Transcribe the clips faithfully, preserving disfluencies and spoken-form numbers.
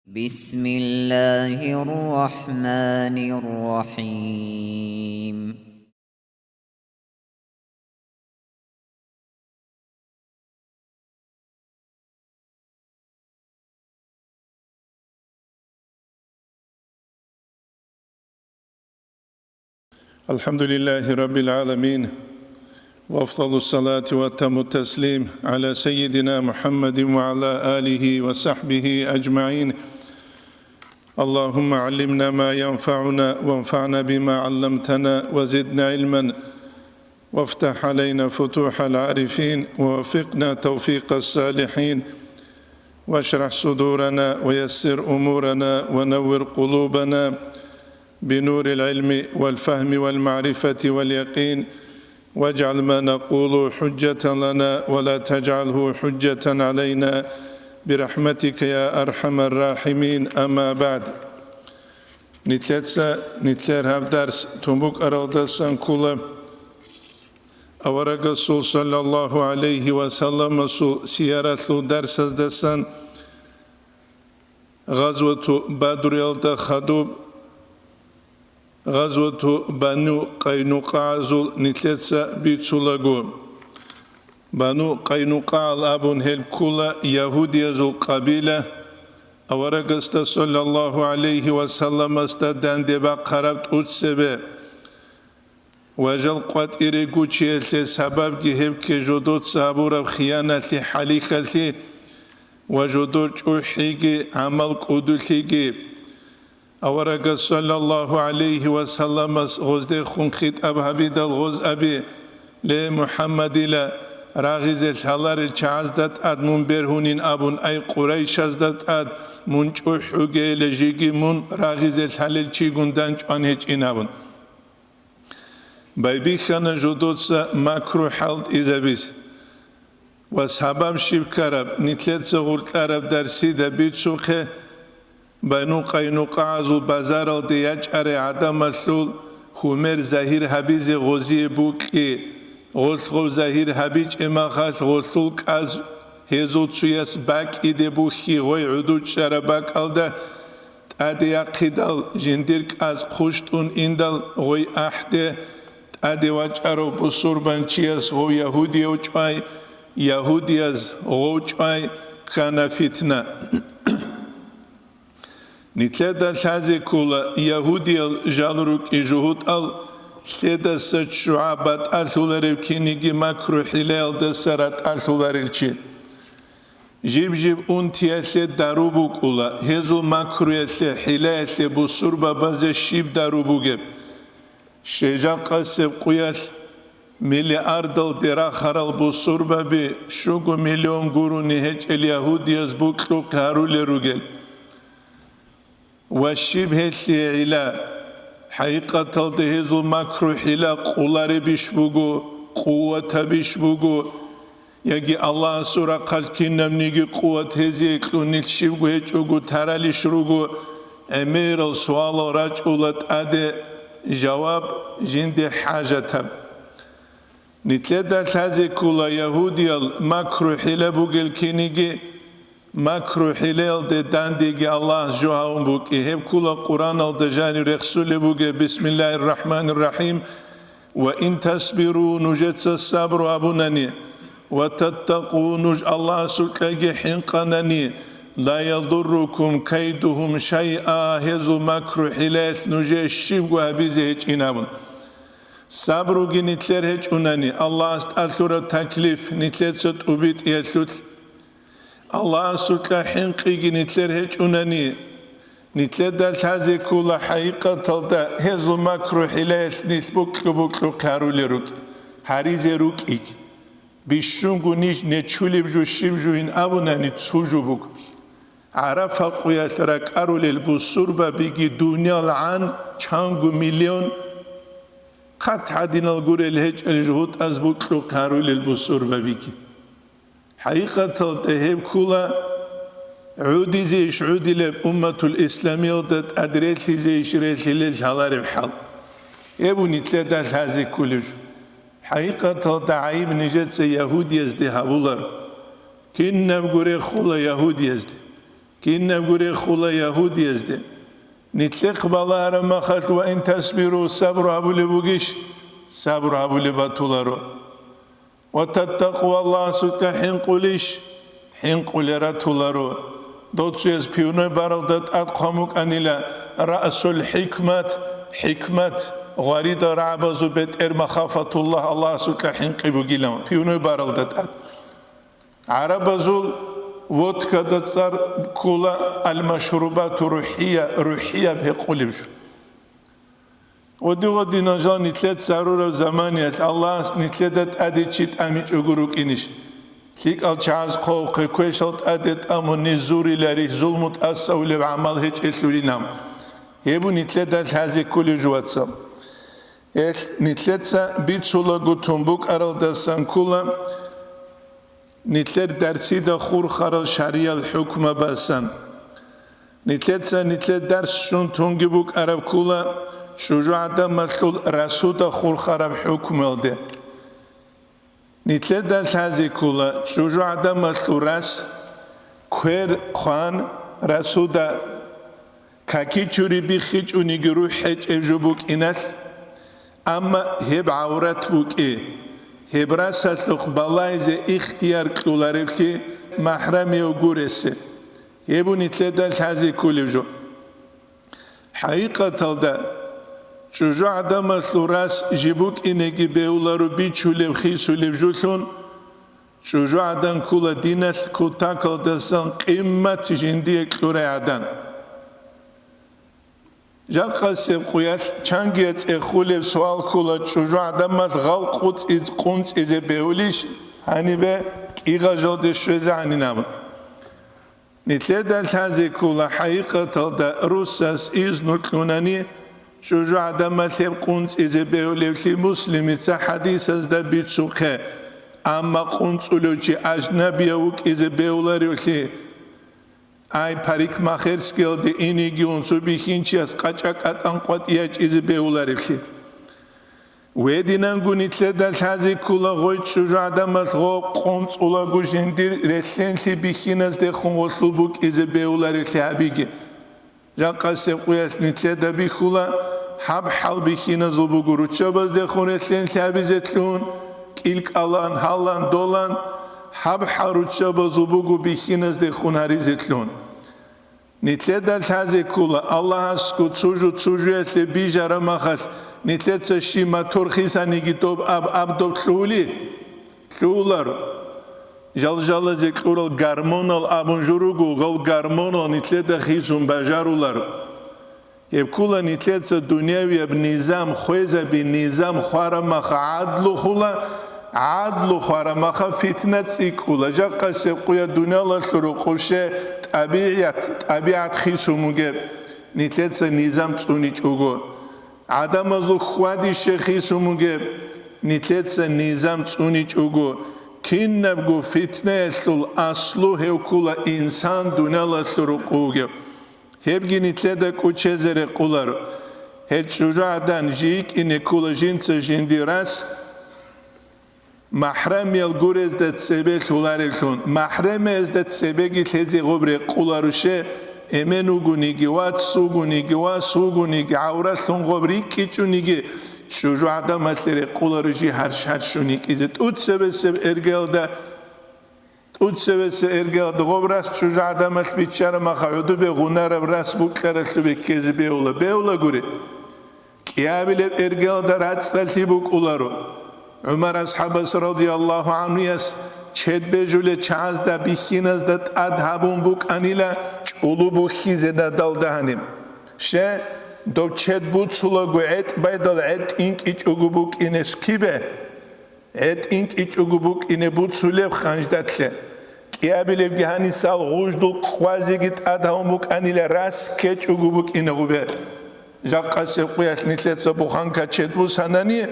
بسم الله الرحمن الرحيم. الحمد لله رب العالمين، وأفضل الصلاة وأتم التسليم على سيدنا محمد وعلى آله وصحبه أجمعين. اللهم علمنا ما ينفعنا وانفعنا بما علمتنا وزدنا علما وافتح علينا فتوح العارفين ووفقنا توفيق الصالحين واشرح صدورنا ويسر أمورنا ونور قلوبنا بنور العلم والفهم والمعرفة واليقين واجعل ما نقول حجة لنا ولا تجعله حجة علينا برحمتك يا أرحم الراحمين. أما بعد. Нилъеца нилъер гьаб дарс тун букӀаралдасан ккола аварагасул саллаллагьу гӀалайгьи ва салламасул сияралъул дарсаздасан, Гъазвату Бадруялда хадуб, Гъазвату Бану КъайнукъагӀазул нилъеца бицулаго. Бану КъайнукъагӀал абун гьел ккола ягьудиязул къабила, аварагасда саллаллагьу гӀалайгьи ва салламасда данде бахъараб тӀуцебе. Ва жал къватӀире гучиялъе сабабги гьеб кке жодоца гьабураб хияналъи, хӀалихьалъи ва жодор чӀухӀиги гӀамал кӀудулъиги. Аварагас саллаллагьу гӀалайгьи ва салламас гъоздехун хитӀаб гьабидал гъоз аби: «Ле, МухӀаммадила, рагъизе лъаларел чагӀазда тӀад мун бергьунин абун, ай, Къурайшазда тӀад мун чӀухӀугейилан, жеги мун рагъизе лъалел чигун данчӀван гьечӀин», – абун. Байбихьана жодоца макру хӀалтӀизабизе. Ва сабаб щиб ккараб, нилъеца гъоркьараб дарсида бицухъе, Бану КъайнукъагӀазул базаралде ячӀарай гӀадамалъул гьумер загьир гьабизе гъозие букьи, гъолъ гъов загьир гьабичӀеб мехалъ гъолъул кӀаз гьезул цуяс бакӀиде бухьи, гъой гӀодов чӀараб бакӀалда тӀаде яхъидал, жиндир кӀаз хъущтӀун индал гъой ахӀде, тӀаде вачӀарав бусурбанчияс гъов ягьудияв чӀвай, ягьудияз гъов чӀвай, ккана фитна. Нилъеда лъазе ккола, ягьудиял жал рукӀи жугьутӀал, лъедаса ччугӀа батӀалъуларев киниги макру-хӀилаялдаса ратӀалъуларел чи. Жиб-жиб унтиялъе дару букӀула, гьезул макруялъе, хӀилаялъе бусурбабазе щиб дару бугеб? Щай жакъасеб къуялъ миллиардалде рахарал бусурбаби щуго миллион гурони гьечӀел ягьудияз букьухъе гьарулел ругел? Ва щиб гьелъие гӀилла? ХӀакъикъаталда гьезул макру-хӀила къуларебищ буго, къуватабищ буго, яги Аллагьасул рахъалъ кинабниги къуват гьезие кьун нилъ щибго гьечӀого таралищ руго? ГӀемерал суалал рачӀула тӀаде жаваб жинде хӀажатаб. Нилъеда лъазе ккола, ягьудиял макру-хӀила бугел киниги, макру-хӀилаялде дандеги Аллагьас жо гьавун букӀи. Гьеб ккола Къуръаналда жаниб рехсулеб бугеб: «Бисмиллагьир рахӀманир рахӀим. Ва ин тасбиру», нужеца сабру абунани, «ва таттакъу», нуж Аллагьасукьаги хӀинкъанани, «ла ядуррукум кайдугьум шайъа», гьезул макру-хӀилаялъ нужее щибго гьабизе гьечӀин абун. Сабруги нилъер гьечӀунани, Аллагьас тӀалъураб таклиф нилъеца тӀубитӀиялъулъ, Аллагьасукьа хӀинкъиги нилъер гьечӀунани, нилъеда лъазе ккола, хӀакъикъаталда гьезул макру-хӀилаялъ нилъ букьу-букьухъе гьарулел рукӀ, гьаризе рукӀиги. Бищунго ниж нечулеб жо щиб жугьин абунани, цо жо буго. ГӀарафа къуялъ ракӀарулел бусурбабиги дуниял гӀан чанго миллион, хъат гьадинал гурел гьечӀел жугьутӀаз букьухъе гьарулел бусурбабиги. ХӀакъикъаталда гьеб ккола, гӀодизейищ гӀодилеб умматул исламиялда, тӀадрелъизейищ релъилел лъалареб хӀал. Гьеб нилъеда лъазе кколеб жо. ХӀакъикъаталда гӀайиб нижеца ягьудиязде гьабуларо. Кинабго рехула ягьудиязде. Кинабго рехула ягьудиязде. Нилъехъ балагьараб махалъ, ва ин тасбиру, сабру гьабулеб бугищ? Сабру гьабулеб батуларо. Ва таттакъу, Аллагьасукьа хӀинкъулищ? ХӀинкъулел ратуларо. Доцуяз пивной баралда тӀад хъван букӀанила, раъсул хӀикмат, хӀикмат, гъваридал рагӀабазул бетӀер махафатуллагь Аллагьасукьа хӀинкъи бугилан, пивной баралда тӀад. ГӀарабазул водкада цӀар ккола аль-машрубату рухӀия, рухӀияб гьекъулеб жо. Гъодигъо, диналъул вацал, нилъеца гьарураб заманиялъ Аллагьас нилъеда тӀаде чи тӀамичӀого рукӀинищ? ЛъикӀал чагӀаз хъвавухъе, квешал тӀаде тӀамун ниж зуриларищ, зулму тӀасаулеб гӀамал гьечӀелъулинаб? Гьеб нилъеда лъазе кколеб жо, вацал. Гьелъ нилъеца бицулаго тун букӀаралдасан ккола, нилъер дарсида хурхарал шаргӀиял хӀукмабасан. Нилъеца нилъер дарс щун тунги букӀараб ккола чӀужугӀадамалъул расуда хурхараб хӀукмуялде. Нилъеда лъазе ккола чӀужугӀадамалъул рас, квер хъван, расуда какичури биххичӀониги рухӀ гьечӀеб жо букӀиналъ, амма гьеб гӀаврат букӀи, гьеб расалъухъ балагьизе ихтияр кьолареблъи, махӀрамияв гуресе. Гьеб нилъеда лъазе кколеб жо. ХӀакъикъаталда, чӀужугӀадамалъул рас жиб букӀинеги бегьуларо бичулеб-хисулеб жолъун, чӀужугӀадан ккола диналъ кутакалдасан къиммат жиндие кьурай гӀадан. Жакъасеб къуялъ чангия цӀехулеб суал ккола: чӀужугӀадамалъ гъал къуцӀиз-, къунцӀизе бегьулищ гьанибе кӀигъажалде щвезегӀанин абун? Нилъеда лъазе ккола, хӀакъикъаталда русас изну кьунани, чӀужугӀадамалъ гьеб къунцӀизе бегьулеблъи Муслимица хӀадисазда бицухъе, амма къунцӀулев чи ажнабияв вукӀизе бегьуларевлъи, ай, парикмахерскиялде инеги унсу бихьинчияс къачӀа-кӀатӀан къватӀи ячӀизе бегьуларевлъи. Гьединанго нилъеда лъазе ккола гъой чӀужугӀадамалъ гъо къунцӀулаго жиндир релълъенлъи бихьиназдехун гъолъул букӀизе бегьуларевлъи гьабиги. Жакъасеб къуялъ нилъеда бихьула, гьаб хӀал бихьиназул буго руччабаздехун релълъенлъи гьабизелъун, кӀилкӀалан, гьалан, долан, гьаб хӀал руччабазул буго бихьиназдехун гьаризелъун. Нилъеда лъазе ккола, Аллагьасго цужу-цужуялъе бижараб махалъ, нилъеца щиб мотор хисаниги доб аб-аб доб лъугьули? Лъугьуларо. Жал-жалазе кьурал гормонал абун жо руго, гъал гормонал нилъеда хисун бажаруларо. Гьеб ккола нилъеца дунявияб низам хвезаби, низам хвараб маха гӀадлу хула, гӀадлу хвараб маха фитна цӀикӀкӀула. Жакъасеб къуя дуниялалъул рокъовше тӀабигӀият, тӀабигӀат хисун бугеб, нилъеца низам цӀуничӀого. ГӀадамазул хьвадище хисун бугеб, нилъеца низам цӀуничӀого. Кинабго фитнаялъул аслу гьев ккула инсан дуниялалъул рокъов вугев. Гьебги нилъеда кӀочезе рекъоларо. Гьел чӀужугӀадан жийикӀине ккола жинца жинди рас, махӀрамиял гурезда цебе лъуларевлъун. МахӀрамиязда цебеги лъезе гъоб рекъоларо, ще, эмен вугониги, вац вугониги, вас вугониги, гӀавралъун гъоб рикӀкӀичӀониги, чӀужугӀадамалъе рекъоларо жий гьарш-гьаршун йикӀизе. ТӀуцебесеб эргеялда ТӀуцевеса эргел догъоб рас чӀужугӀадамалъ биччараб маха гӀодобе гъунараб рас букьаралъубе ккезе бегьула, бегьула гури. КӀиабилеб эргелда рацӀцӀалъи букӀуларо. ГӀумар асхӀабас радияллагьу гӀанхуяс чед бежулел чагӀазда бихьиназда тӀад гьабун букӀанила чӀулу бухьизе надалда гьаниб. Ще, доб чед буцулаго гӀетӀ байдал гӀетӀ инкӀичӀого букӀине скибе. ГӀетӀ инкӀичӀого букӀине буцулеб ханждатлъе. КӀиабилебги гьанисал гъуждул къвазеги тӀад гьавун букӀанила рас ккечӀого букӀине гъубе. Жакъасеб къуялъ нилъеца буханка чед бусанани,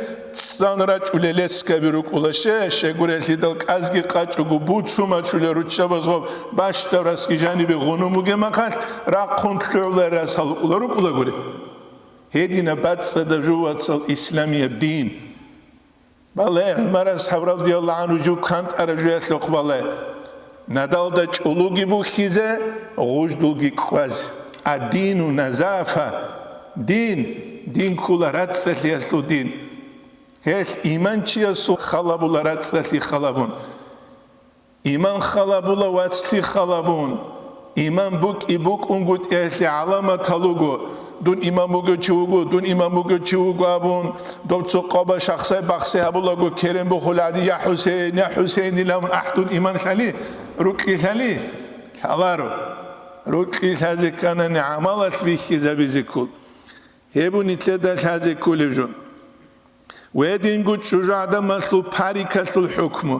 цӀан рачӀулел лескаби рукӀула, ще, щегурелъидал кӀазги къачӀого буцумачулел руччабаз гъоб бащдаб расги жанибе гъунун бугеб махалъ, рахъун лъугӀулел рас гьалукӀула рукӀула гури. Гьединаб бацӀцӀадаб жо, вацал, исламияб дин. Бале, ГӀумар асхӀаб радияллагьу гӀанху жив кантӀараб жоялъухъ бале. Надалда чӀулуги бухьизе, гъуждулги кквазе. Ад-дину назафа. Дин, дин ккола рацӀцӀалъиялъул дин. Гьелъ иманчиясул халабула рацӀцӀалъи халабун. Иман халабула вацлъи халабун. Иман букӀи-букӀунгутӀиялъе гӀаламатал руго. Дун иман бугев чи вуго, дун иман бугев чи вуго абун, дов цо къоба шахсай бахси гьабулаго керен бухулагӀади: «Я ХӀусейн, я ХӀусейн», — илан, ахӀ, дун иман лъали, рукьи лъали? Лъаларо. Рукьи лъазе кканани гӀамалалъ бихьизабизе ккол. Гьеб нилъеда лъазе кколеб жо. Гьединго чӀужугӀадамалъул парикалъул хӀукму.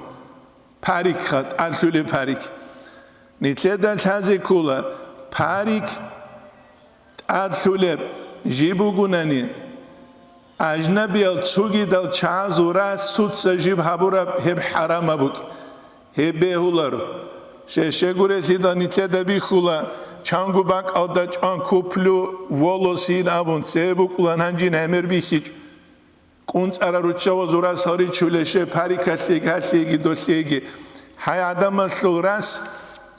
Парикха, тӀалъулеб парик. Нилъеда лъазе ккола, парик тӀадлъулеб жиб бугунани, ажнабиял цугидал чагӀазул расуца жиб гьабураб гьеб хӀарамаб букӀ, гьеб бегьуларо. Щай-щегурелъидал нилъеда бихьула, чанго бакӀалда чӀван куплю волосин абун, цебе букӀулан гьанжин гӀемер бихьичӀо. КъунцӀара руччавазул расал ричулеше парикалъеги, гьалъеги, долъеги. Гьай, гӀадамалъул рас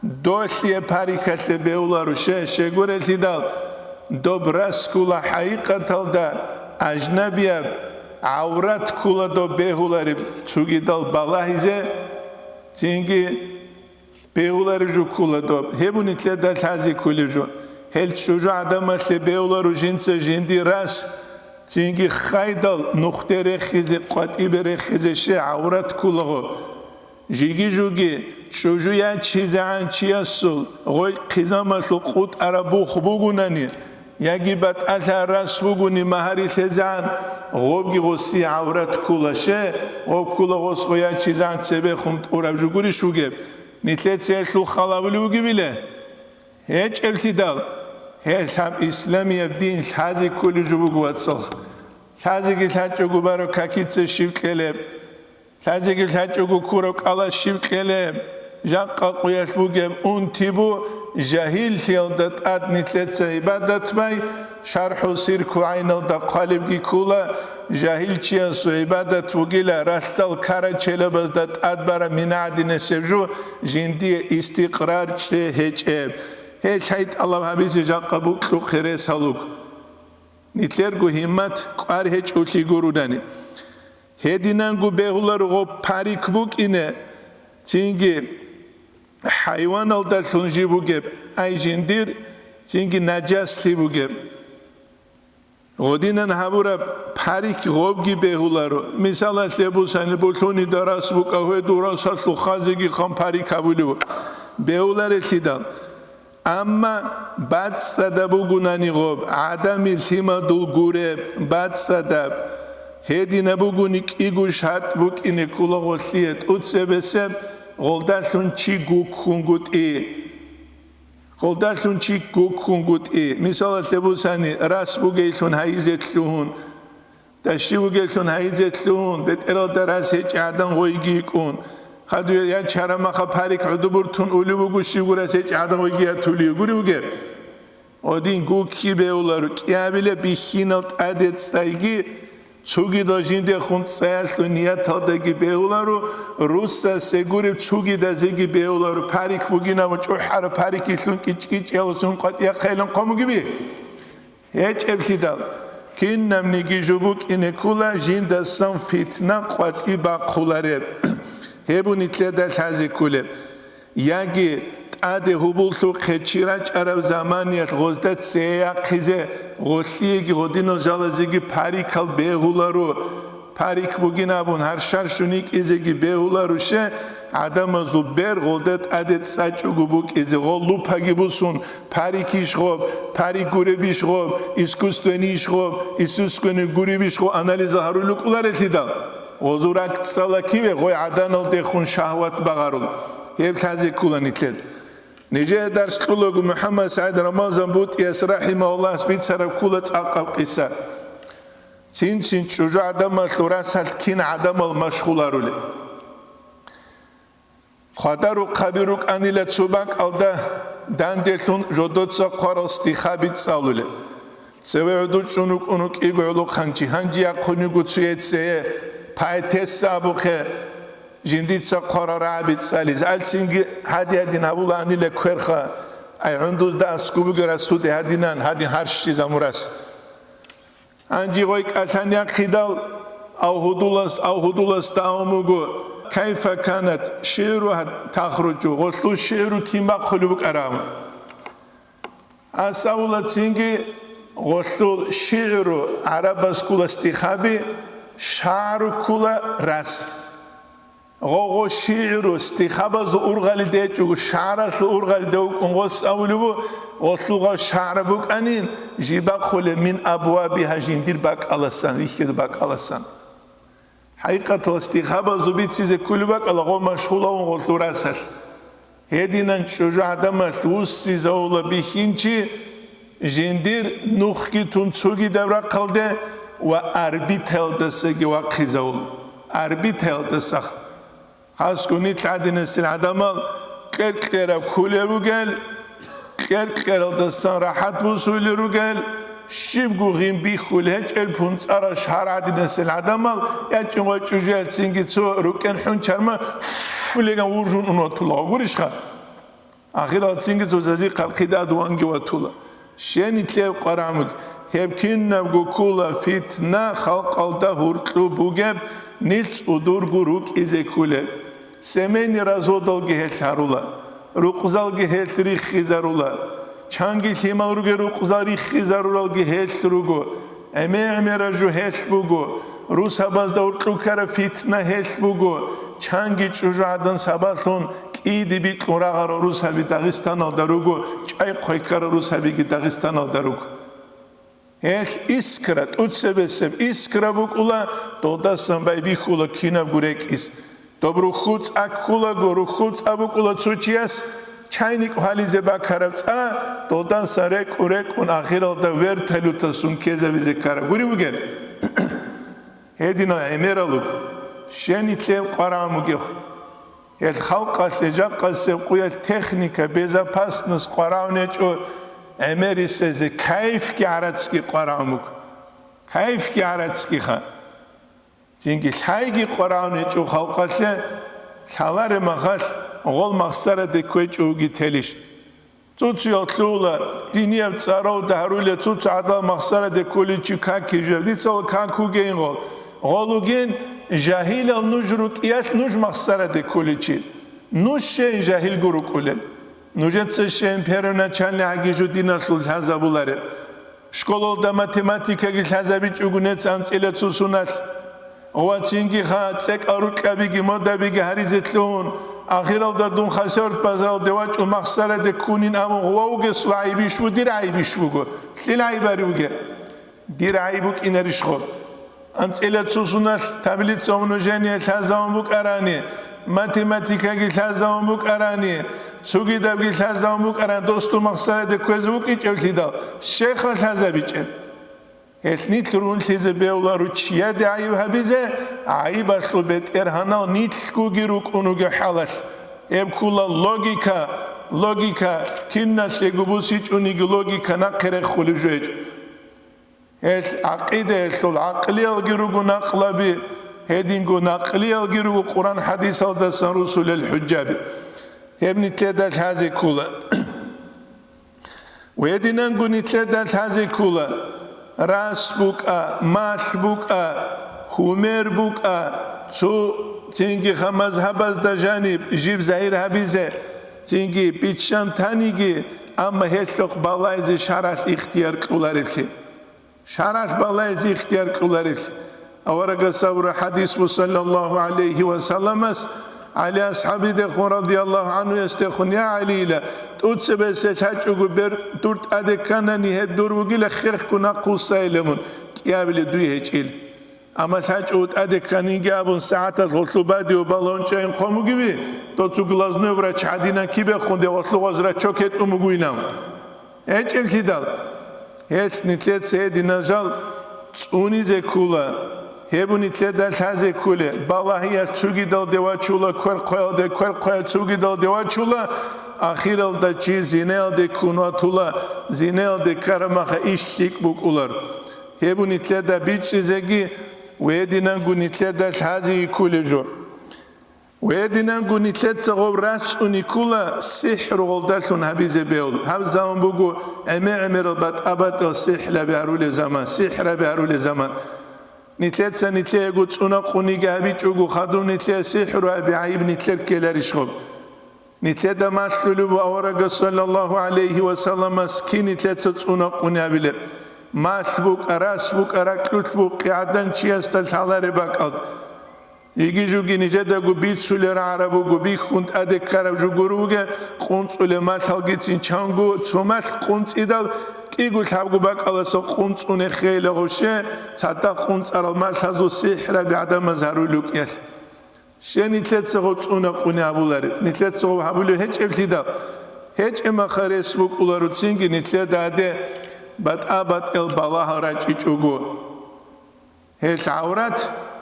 долъие парикалъе бегьуларо, щай-щегурелъидал доб рас ккула хӀакъикъаталда ажнабияб, гӀаврат ккула доб бегьулареб цугидал балагьизе, цинги бегьулареб жо ккула доб, гьеб нилъеда лъазе кколеб жо. Гьел чӀужугӀадамалъе бегьуларо жинца жиндир рас, цинги хайдал нухде рехизе, къватӀибе рехизе щай гӀаврат ккулаго. Жиги-жуги чӀужу ячизегӀан чиясул гъой хъизамалъул къутӀараб бух бугунани, яги батӀалъа рас вугони магьари лъезегӀан, гъобги гъосие гӀаврат ккула щай, гъоб ккула гъос гъой ячизегӀан цебехун тӀураб жо гурищ вугеб? Нилъеца гьелъул халабулев вугебила? ГьечӀеблъидал, гьелъ гьаб исламияб дин лъазе кколеб жо буго, вацал. Лъазеги лъачӀого баро какица щиб кьелеб, лъазеги лъачӀого ккураб кӀалас щиб кьелеб. Жакъа къуялъ бугеб унти бу, жагьиллъиялда тӀад нилъеца гӀибадат бай, ШархӀул Сир кугӀайналда хъвалебги ккула, жагьилчиясул гӀибадат бугила ралъдал ккарачелабазда тӀад бараб мина гӀадинасеб жо, жиндие истикърар чӀей гьечӀеб. Гьелъ гьай тӀалаб гьабизе жакъа букьухъе рес гьалуг. Нилъерго гьиммат кӀвар гьечӀолъи гурунани. Гьединанго бегьуларо гъоб парик букӀине, цинги хӀайваналдалъун жиб бугеб, ай жиндир, цинги нажаслъи бугеб. Гъодинан гьабураб парик гъобги бегьуларо. Мисалалъе бусани, булъунида рас букӀа, гьедул расалъул хазеги хъан парик гьабулев бегьуларелъидал. Амма бацӀцӀадаб бугунани гъоб, гӀадамил лъимадул гуреб, бацӀцӀадаб, гьединаб бугуни кӀиго шартӀ букӀине ккола гъолъие тӀуцебесеб, гъолдалъун чи гуккунгутӀи. Гъолдалъун чи гуккунгутӀи. Мисалалъе бусани, рас бугейлъун гьайизе лъугьун. Даши вугеллъун гьайизе лъугьун, бетӀералда рас гьечӀеб гӀадан гъойги йикӀун. Хадуе я чарамаха парик гӀодобуртун улев вуго, щивго рас гьечӀеб гӀадан гъойги ятулев гури вугеб? Гъодин гукки бегьуларо, кӀиабила бихьинал тӀаде цӀайги, цугидал жиндехун цӀаялъул нияталдаги бегьуларо, руссасе гуреб цугидазеги бегьуларо, парик бугинаб чӀухӀараб парикилъун кӀичӀ-кӀичӀ ялусун къватӀияхъейилан хъомугиби? ГьечӀеблъидал, кинабниги жо букӀине ккула жиндасан фитна къватӀи бахъулареб, гьеб нилъеда лъазе кколеб. Яги тӀаде гьубуллъухъе чи рачӀараб заманиялъ гъозда цеяхъизе, гъолъиеги гъодинал жалазеги парикал бегьуларо. Парик бугин абун, гьаршаршун йикӀизеги бегьуларуше, гӀадамазул бер гъолда тӀаде цӀачӀого букӀизе, гъол лупаги бусун, парикищ гъоб, парик гуребищ гъоб, искусственныйищ гъоб, искусственный гуребищ гъоб анализал гьарулел рукӀуларелъидал, гъозул ракӀ цӀала киве гъой гӀаданалдехун шагьват багъарул, гьеб лъазе ккула нилъед. Нижее дарс кьулаго МухӀаммад СагӀид Рамазан БутӀияс рахӀимагьуллагьас бицараб ккула цӀакъаб къиса. Цин-цин чӀужугӀадамалъул расалъ кин гӀадамал машгъуларулел. Хъвадарухъаби рукӀанила цо бакӀалда данделъун жодоца хъварал стихаби цӀалулел. Цеве гӀодов чӀун вукӀун вукӀиго гӀолохъанчи, гьанже яхъун йиго цуе цее, поэтесса абухъе, Жиндица хъварал рагӀаби цӀализе. Алцинги гьади-гьадин гьабулаанила кверха, ай гӀундузда аскӀуб бугеб расуде гьадинан, гьадин гьарщизаб мурас. Гьанже гъой кӀалъан яхъидал, авгьудулас, авгьудуласда авун буго, кайфа канат шигӀругьа тахруджу, гъолъул шигӀру кин бахъулеб букӀараб. Асавула цинги гъолъул шигӀру гӀарабаз ккула стихаби, шагӀру ккула рас. Гъо-гъо шигӀру стихабазул ургъалида гьечӀого, шагӀралъул ургъалида вукӀун гъос авулев ву, гъолъул гъав шагӀра букӀанин, жибахъулеб мин абвабигьа жиндир бакӀаласан, вихьизе бакӀаласан. ХӀакъикъаталда стихабазул бицизе кколеб бакӀала гъо машгъулавун гъолъул расалъ. Гьединан чӀужугӀадамалъ вуссизавула бихьинчи жиндир нухги тун цогидаб рахъалде ва орбитаялдасаги вахъизавула. Орбитаялдасахъ. Хасго нилъ гӀадинасел гӀадамал кьер-кьераб кколел ругел, кьер-кьералдасан рахӀат бусулел ругел, щибго гъин бихьулел гьечӀел пунцӀарал шагьар гӀадинасел гӀадамал, ячӀин ва чӀужуялъцинги цо рукӀен хӀунчарма фу-фу-фу леган вуржун ун ватула, гурищха? Ахиралцинги цо зазихъал хъидад ванги ватула. Щенилъев къварамуд, гьеб кинабго ккула фитна халкъалда гьуркьу бугеб, нилъ цӀудурго рукӀизе ккулеб. Семейный разводалги гьелъ гьарула, рукъзалги гьелъ риххизарула, чанги лъимал ругел рукъзал риххизаруралги гьелъ руго, гӀемер-гӀемераб жо гьелъ буго, русабазда гьуркьу ккараб фитна гьелъ буго, чанги чӀужугӀадан сабаблъун кӀиде бикьун рагъарал русаби Дагъистаналда руго, чӀай хъвай ккарал русабиги Дагъистаналда руго. Гьелъ искра, тӀуцебесеб искра букӀула, додасан байбихьула кинабго рекӀиз. Доб рухьул цӀа ккулаго, рухьул цӀа букӀула цо чияс, чайник гьализе бакараб цӀа, додасан рекӀун-рекӀун ахиралда вертолеталъун ккезабизе ккараб гури бугеб? Гьединал гӀемерал руго. Щенилъев къварагӀун бугеб? Гьел халкъалъе жакъасеб къуялъ техника, безопасность къварагӀун гьечӀо гӀемерисезе, кайфги гӀарацги къварагӀун буго. Кайфги гӀарацгиха. Цинги лъайги къварагӀун гьечӀо халкъалъе, лъалареб махалъ гъол махсараде кквечӀо вуги телищ? Цо-цоял лъугьула, динияб цӀаралда гьарулел цо-цо гӀадал махсараде кколичи каки жав. Дицала как вугейин гъол. Гъол вугин, жагьилал нуж рукӀиялъ нуж махсараде кколичи. Нуж щейин жагьилго рукӀулел. Нужеца щейин первоначальный гӀаги жо диналъул лъазабулареб. Школалда математикаги лъазабичӀого нецан анцӀила цо суналъ. Ва цинги ха, цӀекӀал рукьабиги модабиги гьаризе лъугьун, ахиралда дун хасавюрт базаралде вачӀун махсараде ккунин абун гъував вугес ва гӀайибищ ву, дир гӀайибищ вуго? Лъил гӀайибари вуге? Дир гӀайиб букӀинарищ гъоб? АнцӀила цо суналъ таблица умножения лъазавун букӀарани, математикаги лъазавун букӀарани, цогидабги лъазавун букӀарани, дос дун махсараде кквезе вукӀинчӀевлъидал, щейха лъазабичӀеб? Гьелъ нилъ рунлъизе бегьуларо чияде гӀайиб гьабизе, гӀайибалъул бетӀергьанал нилъгоги рукӀун вугеб хӀалалъ. Гьеб ккула логика, логика, киналъего бусичӀониги логика нахъе рехулеб жо гьечӀо. Гьелъ гӀакъидаялъул гӀакълиялги руго накълаби, гьединго накълиялги руго Къуран-хӀадисалдасан русулел хӀужаби. Гьеб нилъеда лъазе ккула. Гьединанго нилъеда лъазе ккула, рас букӀа, малъ букӀа, гьумер букӀа, цо цинги ха мазгьабазда жаниб жиб загьир гьабизе, цинги биччан таниги, амма гьелъухъ балайзе шаргӀалъ ихтияр кьолареблъи. ШаргӀалъ балайзе ихтияр кьоларел. Аварагас абура хӀадис буго, саллаллагьу гӀалайгьи ва салламас, ГӀали асхӀабидехун, радияллагьу гӀангьуясдехун: «Я ГӀалила, тӀуцебесеб лъачӀого бер дур тӀаде кканани, гьеб дур вугила хехго нахъвуссайилан мун, кӀиабилеб дуе гьечӀил. Амма лъачӀого тӀаде кканинги абун, сагӀаталъ гъолъул бадиб балагьун чӀайин хъван бугеби, доцун глазной врач гӀадинан кибехун, дев гъолъугъаз рачок гьетӀун бугойилан». ГьечӀеблъидал, гьелъ нилъеца гьединал жал цӀунизе ккула, гьеб нилъеда лъазе кколеб, балагьиялъ цогидалде вачула, кверхъваялде, кверхъваялъ цогидалде вачула, ахиралда чи зинаялде ккун ватула, зинаялде ккараб маха иш лъикӀ букӀулар. Гьеб нилъеда бичӀчӀизеги ва гьединанго нилъеда лъазе кколеб жо. Гьединанго нилъеца гъоб рацӀцӀуни ккула сихӀру гъолдалъун гьабизе бегьул. Гьаб заман буго гӀемер-гӀемерал батӀа-батӀал сихӀраби гьарулел заман, сихӀраби гьарулел заман. Нилъеца нилъеего цӀунакъуниги гьабичӀого хадуб нилъее сихӀру гьаби гӀайиб нилъер ккеларищ гъоб? Нилъеда малъулеб аварагас, саллаллагьу гӀалайгьи ва салламас, кин нилъеца цӀунакъуни гьабилеб? Малъ букӀа, рас букӀа, ракьулъ букӀа, гӀадан чиясда лъалареб бакӀалда. Йиги жуги нижедаго бицулел рагӀараб буго, бихьун тӀаде ккараб жо гуро бугеб, къунцӀулеб малъалгицин чанго цо малъ къунцӀидал, кӀиго лъабго бакӀаласа къунцӀун эхейила гъоще, цадахъ къунцӀарал малъазул сихӀраби гӀадамаз гьарулел рукӀиналъ. Щай нилъеца гъоб цӀунакъуни гьабулареб? Нилъеца гъоб гьабулеб гьечӀеблъидал, гьечӀеб маха рес букӀуларо цинги нилъеда гьаде батӀа-батӀел балагьал рачӀичӀого. Гьел гӀаврат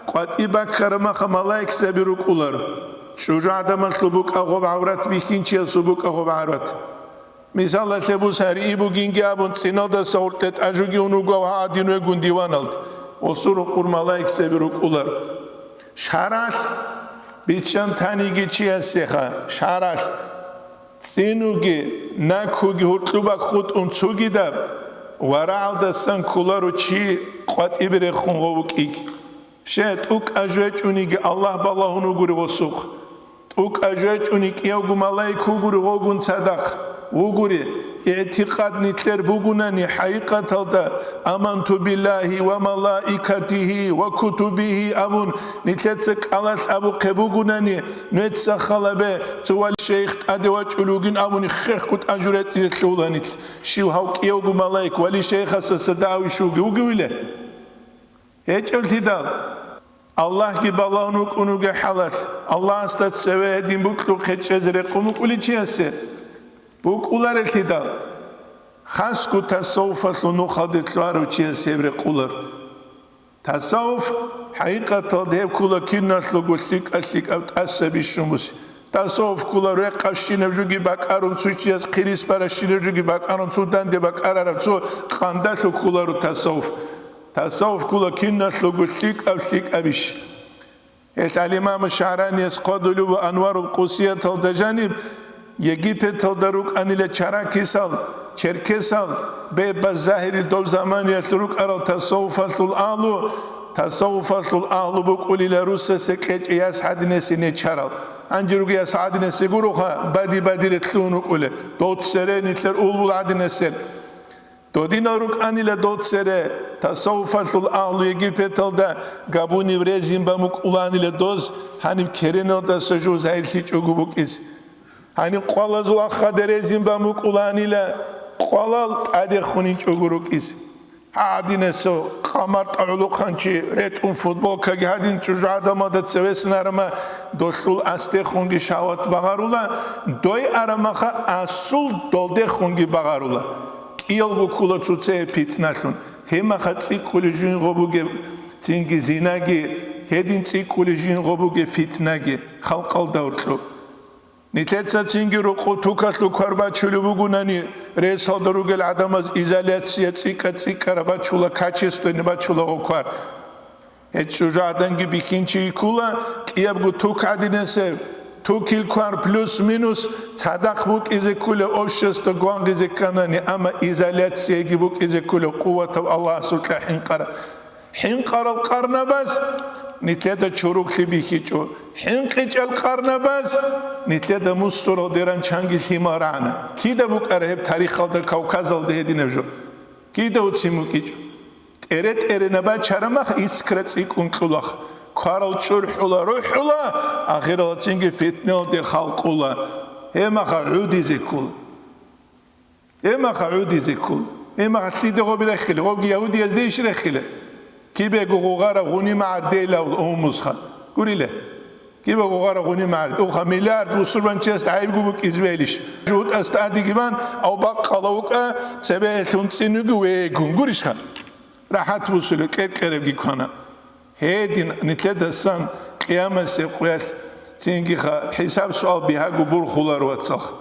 къватӀибе баккараб маха малаикзаби рукӀуларо. ЧӀужугӀадамалъул букӀа гъоб гӀаврат, бихьинчиясул букӀа гъоб гӀаврат. Мисалалъе, бусариги бугинги абун, цӀиналдаса гъоркье тӀажуги ун вуго гьадин вегун диваналда, гъосул рукъур малаикзаби рукӀуларо. ШаргӀалъ биччан таниги чиясеха, шаргӀалъ. ЦӀинуги, накуги гьуркьуб бакӀ хутӀун цугидаб, варагӀалдасан кколаро чи къватӀибе рехун гъов вукӀиги. Щай, тӀукӀа жо гьечӀониги Аллагь балагьун вугури гъосухъ. ТӀукӀа жо гьечӀони кӀиявго малаик вугури гъовгун цадахъ. Вугури, игӀтикъад нилъер бугунани хӀакъикъаталда, «Аманту биллагьи ва малаикатигьи ва кутубигьи» абун, нилъеца кӀалалъ абухъе бугунани, нуеца халабе, цо вали шейх тӀаде вачӀулев вугин абуни хехго тӀажу ретӀизе лъугьула нилъ. Щив гьав кӀиявго малаик вали шейхасаса дагьав иш вугев вугевиле? ГьечӀеблъидал, Аллагьги балагьун вукӀун вугеб хӀалалъ, Аллагьасда цеве гьедин букьухъе чӀезе рекъон букӀулев чиясе букӀуларелъидал, хасго тасаввуфалъул нухалде лъугьарав чиясе гьеб рекъоларо. Тасаввуф, хӀакъикъаталда, гьеб ккола киналъулго лъикӀа-лъикӀаб тӀаса бищун буси. Тасаввуф ккола рекъабщинаб жоги бакӀарун, цо чияс хъирис баращинаб жоги бакӀарун, цо данде бакӀарараб, цо къандалъув кколаро тасаввуф. Тасаввуф ккола киналъулго лъикӀаб-лъикӀаб иш. Гьелъ гьал имам ШагӀраниялъ хъвалеб буго Анварул Къусияталда жаниб, Египеталда рукӀанила чаракисал, черкесал, бебаз загьирил доб заманиялъ рукӀарал тасаввуфалъул агьлу, тасаввуфалъул агьлу букӀулила русасе кьечӀей яс гьадинасеги нечарал. Гьанже руго яс гьадинасе гуроха, бади-бадире лъугьун рукӀулел, дов цере нилъер улбул гьадинасел. Додинал рукӀанила дов цере, тасаввуфалъул агьлу Египеталда габуниб резин бамукӀуланила доз, гьаниб кереналдаса жуз гьайирлъичӀого букӀиз. Гьаниб къвалазул ахада резин бамукӀуланила къвалал тӀадехуничӀого рукӀиз. Гьадинасев къамартӀа гӀолохъанчи ретӀун футболкаги гьадин чӀужугӀадамалда цевесин арама, долъул асдехунги шагьват багъарула, дой арамаха асул долдехунги багъарула. КӀиялго ккола цоцее питналъун, гьемаха цӀикӀкӀулей жугьин гъо бугеб цинги зинаги, гьедин цӀикӀкӀулей жугьин гъо бугеб фитнаги халкъалда гьоркьоб. Нилъеца цинги рокъов тукалъул квар бачулеб бугунани, ресалда ругел гӀадамаз изоляция цӀикӀкӀа-цӀикӀкӀараб бачула, качественный бачула гъо квар. Гьеб чӀужугӀаданги бихьинчи йиккула, кӀиябго тук гьадинасеб, тукил квар плюс-минус цадахъ букӀизе кколеб, общество гвангъизе кканани, амма изоляцияги букӀизе кколеб, къуватав Аллагьасукьа хӀинкъараб. ХӀинкъарал къарнабаз нилъеда чороклъи бихьичӀо, хӀинкъичӀал къарнабаз нилъеда мусурал деран чанги лъимал рагӀана. Кида букӀара гьеб тарихалда Кавказалда гьединаб жо? Кида уцин букӀичӀо? ТӀере-тӀерена бачарамах искра цӀикӀкӀун кьулах, кварал чӀурхӀула, рухӀула, ахиралацинги фитналде халкъула. Гьемаха гӀудизе ккула. Гьемаха гӀудизе ккула. Гьемаха лъида гъоби реххила, гъобги ягьудиязде иш реххила. Кибего гъугъара гъуни магӀардейилавул умумузха. Гурила. Кибего гъугъара гъуни магӀард. Уха миллиард бусурбанчияс гӀайибго букӀизе бегьилищ? ЖугьутӀас тӀадеги бан, ав бакъала вукӀа, цебе лъун цӀинуги вегун. Гурищха? РахӀат бусулеб, кьер-кьеребги квана. Гьедин нилъедасан къиямасеб къуялъ цинги ха-, хӀисаб-суал бигьаго бурхулар, вацалха.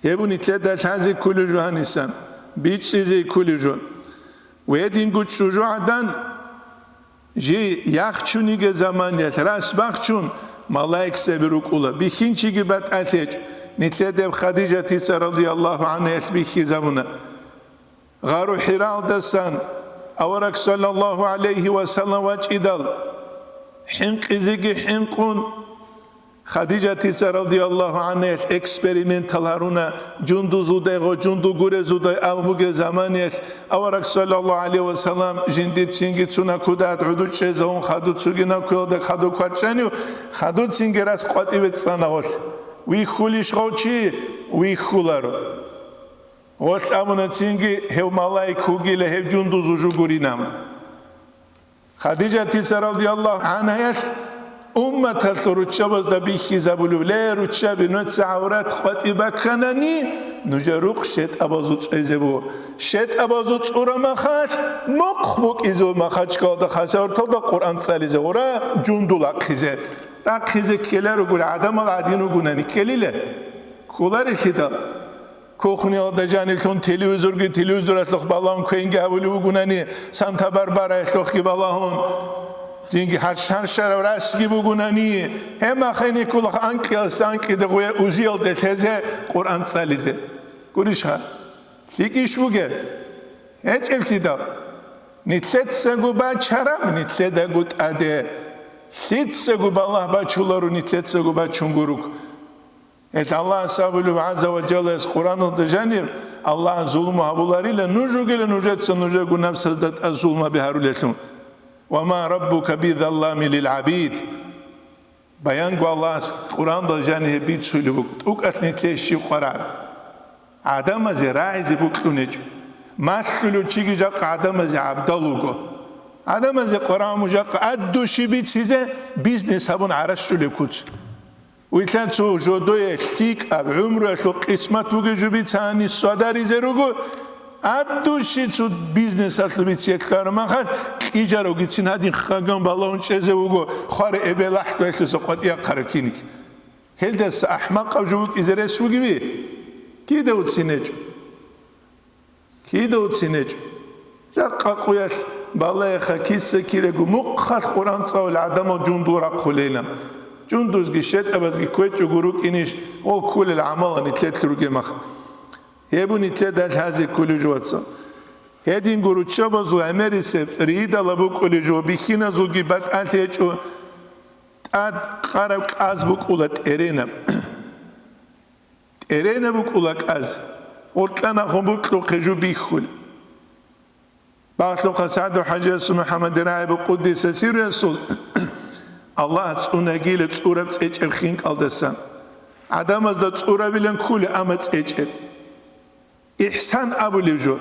Гьеб нилъеда лъазе кколев жо гьанисан, бичӀчӀизе кколев жо. Гьединго чӀужугӀадан жий яхчуниги заманиялъ рас бахчун, Малаикзаби рукӀула, бихьинчиги батӀалъи гьечӀ. Нилъеда гьеб Хадижатица радияллагьу гӀангьаялъ бихьизабуна. Гъару ХӀираялдасан авараг саллаллагьу гӀалайгьи ва саллам вачӀидал, хӀинкъизеги хӀинкъун, Хадижатица радияллагьу гӀангьаялъ экспериментал гьаруна, жундузудай гъо, жундул гурезудай абун бугеб заманиялъ авараг саллаллагьу гӀалайгьи ва саллам жиндир цинги цуна кудат гӀуду чӀезавун хадур цугинаб куялда хадур кварчӀанив, хадур цинги рас къватӀиве цӀана гъолъ. Вихьулищ гъов чи? Вихьуларо. Гъолъ абуна цинги гьев малаик вугила, гьев жундузу жо гуринан. Хадижатица радияллагьу гӀангьаялъ умматалъул руччабазда бихьизабулев: «Ле, руччаби, нуца гӀаврат къватӀи бакканани, нужер рукъ щетӀабазул цӀезе буго. ЩетӀабазул цӀура махалъ, мухъ букӀизе махачкалда хасаварталда Къуръан цӀализе гъура, жундул ахъизе». Рахъизе ккеларогури, гӀадамал гӀадин ругунани ккелила. Кколарелъидал. Кухниялда жаниб лъун телевизорги, телевизоралъухъ балагьун квенги гьабулев вугунани, Санта-Барбараялъухъги балагьун, цинги гьарш-гьаршарав расги бугунани, гьеб маханиккулахъ анкьиялдаса анкьида гъуя узиялде лъезе Къуръан цӀализе. Гурищха? ЛъикӀищ бугеб? ГьечӀеблъидал. Нилъецаго бачараб, нилъедаго тӀаде. Лъицаго балагь бачуларо, нилъецаго бачун гуруг. Гьелъ Аллагьас абулеб гӀазза ва жаллаяс Къуръаналда жаниб: «Аллагь зулму гьабуларила нуж ругела, нужеца нужерго напсазда тӀад зулмаби гьарулелъул. Ва ма раббука би заллами лил гӀабид». Баянго Аллагьас Къуръаналда жаниб гьеб бицулеб буго, тӀукӀалъ нилъее щиб къвараб. ГӀадамазе рагӀизе букьун гьечӀо. Малъулев чиги жакъа гӀадамазе гӀабдал вуго. ГӀадамазе къвараб мун жакъа аддущи бицизе бизнес гьабун гӀаращулеб куц. Вилълъан цо жодое лъикӀаб гӀумруялъул къисмат бугеб жо бицани садаризе руго, аддущи цо бизнесалъул бициялъ ккараб махалъ, кьижарогицин гьадин хаган балагьун чӀезе вуго, хваре эбел-ахӀдуялъуса къватӀияхъараб киник. Гьелдаса ахӀмакъаб жо букӀизе рес бугеви? Кида уцин гьечӀо? Кида уцин гьечӀо? Жакъа къуялъ балагьеха, киса кирего мухъалъ Къуръан цӀалулел гӀадамал жундул рахъулейилан. Жундузги щетӀабазги кквечӀого рукӀинищ гъол кколел гӀамалал нилъелъ ругеб мах? Гьеб нилъеда лъазе кколев жо, вацал. Гьединго руччабазул гӀемерисеб ридала букӀулев жо, бихьиназулги батӀалъи гьечӀо, тӀад къараб кӀаз букӀула тӀеренаб. ТӀеренаб букӀула кӀаз, гъоркьанахун букьухъе жо бихьулеб. Багьлъухъа СагӀду-хӀажиясул МухӀаммадил рагӀи букъудиса сируясул, Аллагь цӀунагила цӀураб цӀечӀеб хинкӀалдасан. ГӀадамазда цӀурабилан ккула, амма цӀечӀеб. Ихсан абулев жо.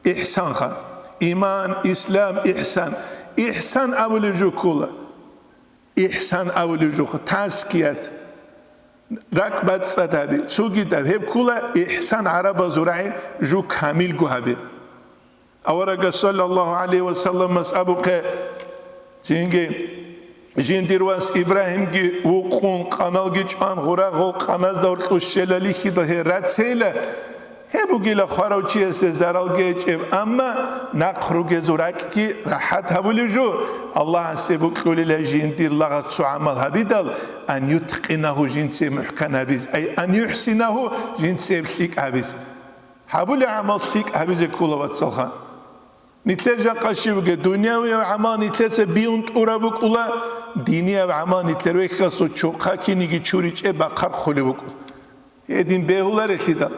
Ихсанха. Иман, ислам, ихсан. Ихсан абулев жо ккула. Ихсан абулев жо, тазкият, ракӀбацӀцӀад гьаби, цогидаб, гьеб ккула ихсан гӀарабазул рагӀи, жо камилго гьаби. Аварагас саллаллагьу гӀалайгьи ва салламас абухъе, цинги жиндир вас Ибрагьимги вукъун, къаналги чӀван, гъура гъол къаназда гьоркьу щела лихьидал гьей рацейила, гьеб бугила хварав чиясе заралги гьечӀеб, амма нахъ ругезул ракӀги рахӀат гьабулев жо, Аллагьасе букьулила жиндир лагъат цо гӀамал гьабидал, ан юткъинагьу жинцеб мухӀкан гьабиз, ай ан юхӀсинагьу жинцеб лъикӀ гьабиз. Гьабулеб гӀамал лъикӀ гьабизе ккола, вацалха. Нилъер жакъа щиб бугеб, дунявияб гӀамал нилъеца биун тӀураб букӀула, динияб гӀамал нилъер вехьасул чохъа киниги чуричӀеб бахъархъулеб букӀула. Гьедин бегьуларелъидал.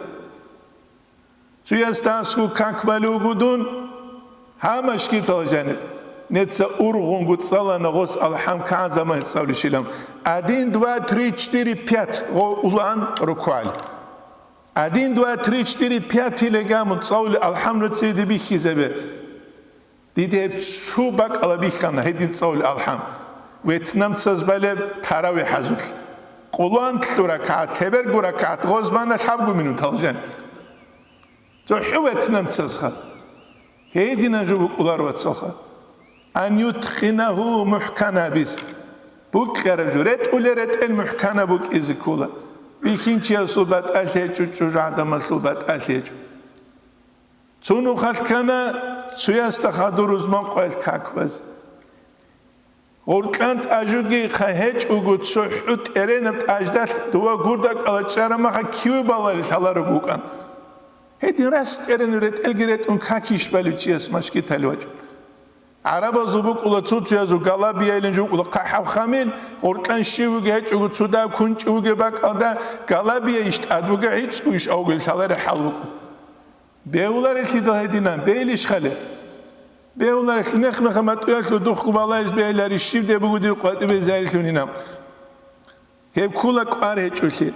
Цуясда асгу как балев вуго дун, гьа машгитал жаниб. Неца ургъунго цӀалана гъос алхӀам кагӀан заман цӀалищилан. Один, два, три, четыре, пять гъо улан рукугӀал. Один, два, три, четыре, пять легамун цӀалули алхӀам нуцӀиде бихьизабе. Диде гьеб цо бакӀала бихьана гьедин цӀалули алхӀам. Ветнамцаз балеб таравихӀазулъ. Къулан лъу ракагӀат, гьеберго ракагӀат, гъозбана лъабго минутал жан. ЦохӀо ветнамцазха. Гьедина жо букӀулар, вацалха. Ан юткъинагьу мухӀкан гьабиз. Букьараб жо, ретӀулел ретӀел мухӀканаб букӀизе ккола. Бихьинчиясул батӀалъи гьечӀо, чӀужугӀадамалъул батӀалъи гьечӀо. Цо нухалъ ккана цоясда хадур рузман къвел как базе. Гъуркьан тӀажуги хъа гьечӀого цохӀо тӀеренаб тӀаждалъ дова гурда кӀала чӀарамаха киве балали лъаларого вукӀан. Гьедин рас тӀеренав ретӀелги ретӀун какищ балев чияс машгитали вачӀун. ГӀарабазул букӀула цуцуязул галабияйлин жукӀула хъахӀаб хамил, гъуркьан щивги гьечӀого цудаб кунчӀувги бакӀалда галабияйищ тӀад буга гӀицӀгуйищ авгил лъалари хӀал букӀу. Бегьуларелъидал гьединан, бегьилищ хъале? Бегьуларелъи мех-меха матӀуялъул духъ балайз бегьилари щиб де буго дир къватӀибе зайилъунинаб. Гьеб ккула кӀвар гьечӀолъи.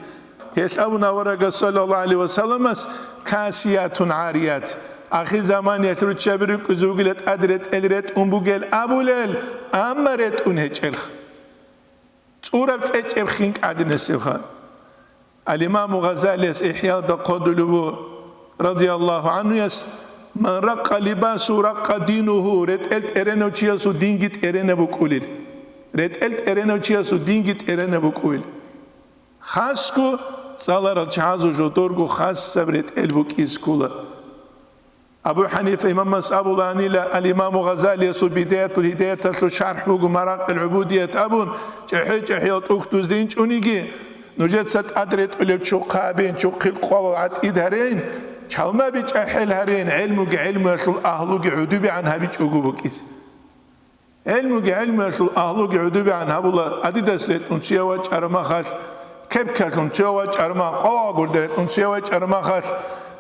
Гьелъ абун аварагас саллаллагьу гӀалайгьи вассаламас касиятун гӀарият. Ахир заманиялъ руччаби рукӀизе вугила тӀад ретӀел ретӀун бугел абулел, амма ретӀун гьечӀелха. ЦӀураб цӀечӀеб хин кӀадинесебха. Ал-Имаму Гъазалияс ИхӀялда хъодулев ву, радияллагьу гӀанхуяс: «Ман ракъа либасу, ракъа динуху», ретӀел тӀеренав чиясул динги тӀеренаб букӀулел. РетӀел тӀеренав чиясул динги тӀеренаб букӀулел. Хасго цӀаларал чагӀазул жодорго хасаб ретӀел букӀиз ккула. Абу ХӀанифа имамас абулаанила, ал-Имаму Гъазалиясул Бидаятул Гьидаяталъул шархӀ буго Маракъил ГӀубудият абун, чӀехӀе-чӀехӀиял тӀухьдузде инчӀониги, нужеца тӀад ретӀулеб чухъа гьабин, чухъил къвалал гӀатӀид гьарейин, чалмаби чӀахӀел гьарейин, гӀелмуги гӀелмуялъул агьлуги гӀудубигӀан гьабичӀого букӀизе. ГӀелмуги гӀелмуялъул агьлуги гӀудубигӀан гьабула, адидас ретӀун цуя вачӀараб махалъ, кепкалъун цуя вачӀараб махалъ, къвалал гурде ретӀун цуя вачӀараб махалъ,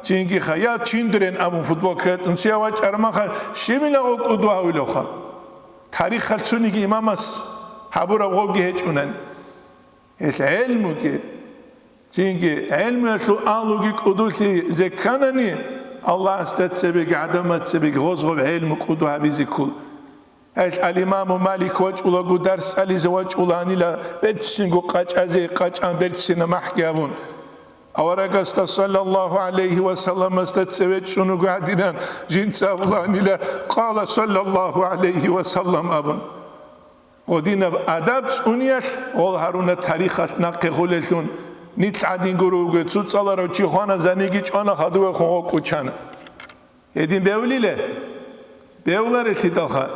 цинги хая чиндрен абун футболка ретӀун цуя вачӀараб махалъ, щибилаго кӀуду гьавилавха? Тарихалъ цониги имамас гьабураб гъоги гьечӀунани. Гьелъ гӀелмуги, цинги гӀелмуялъул агьлуги кӀудулъи зекканани, Аллагьасда цебеги гӀадамаз цебеги гъоз-гъоб гӀелму кӀуду гьабизе ккол. Гьелъ ал-Имаму Малик вачӀулаго дарс цӀализе вачӀулаанила берцинго къачӀазе къачӀан берцина махӀги абун. Аварагасда саллаллагьу гӀалайгьи ва салламасда цеве чӀун вуго гьадинан жинца абулаанила, къала саллаллагьу гӀалайгьи ва саллам абун. Гъодинаб адаб цӀуниялъ гъол гьаруна тарихалъ нахъе гъулелъун, нилъ гӀадин гуро вуго, цо цӀаларав чи хвана, заниги чӀвана, хадуве хун гъо кӀучана. Гьедин бевлиле? Бевларелъидалха.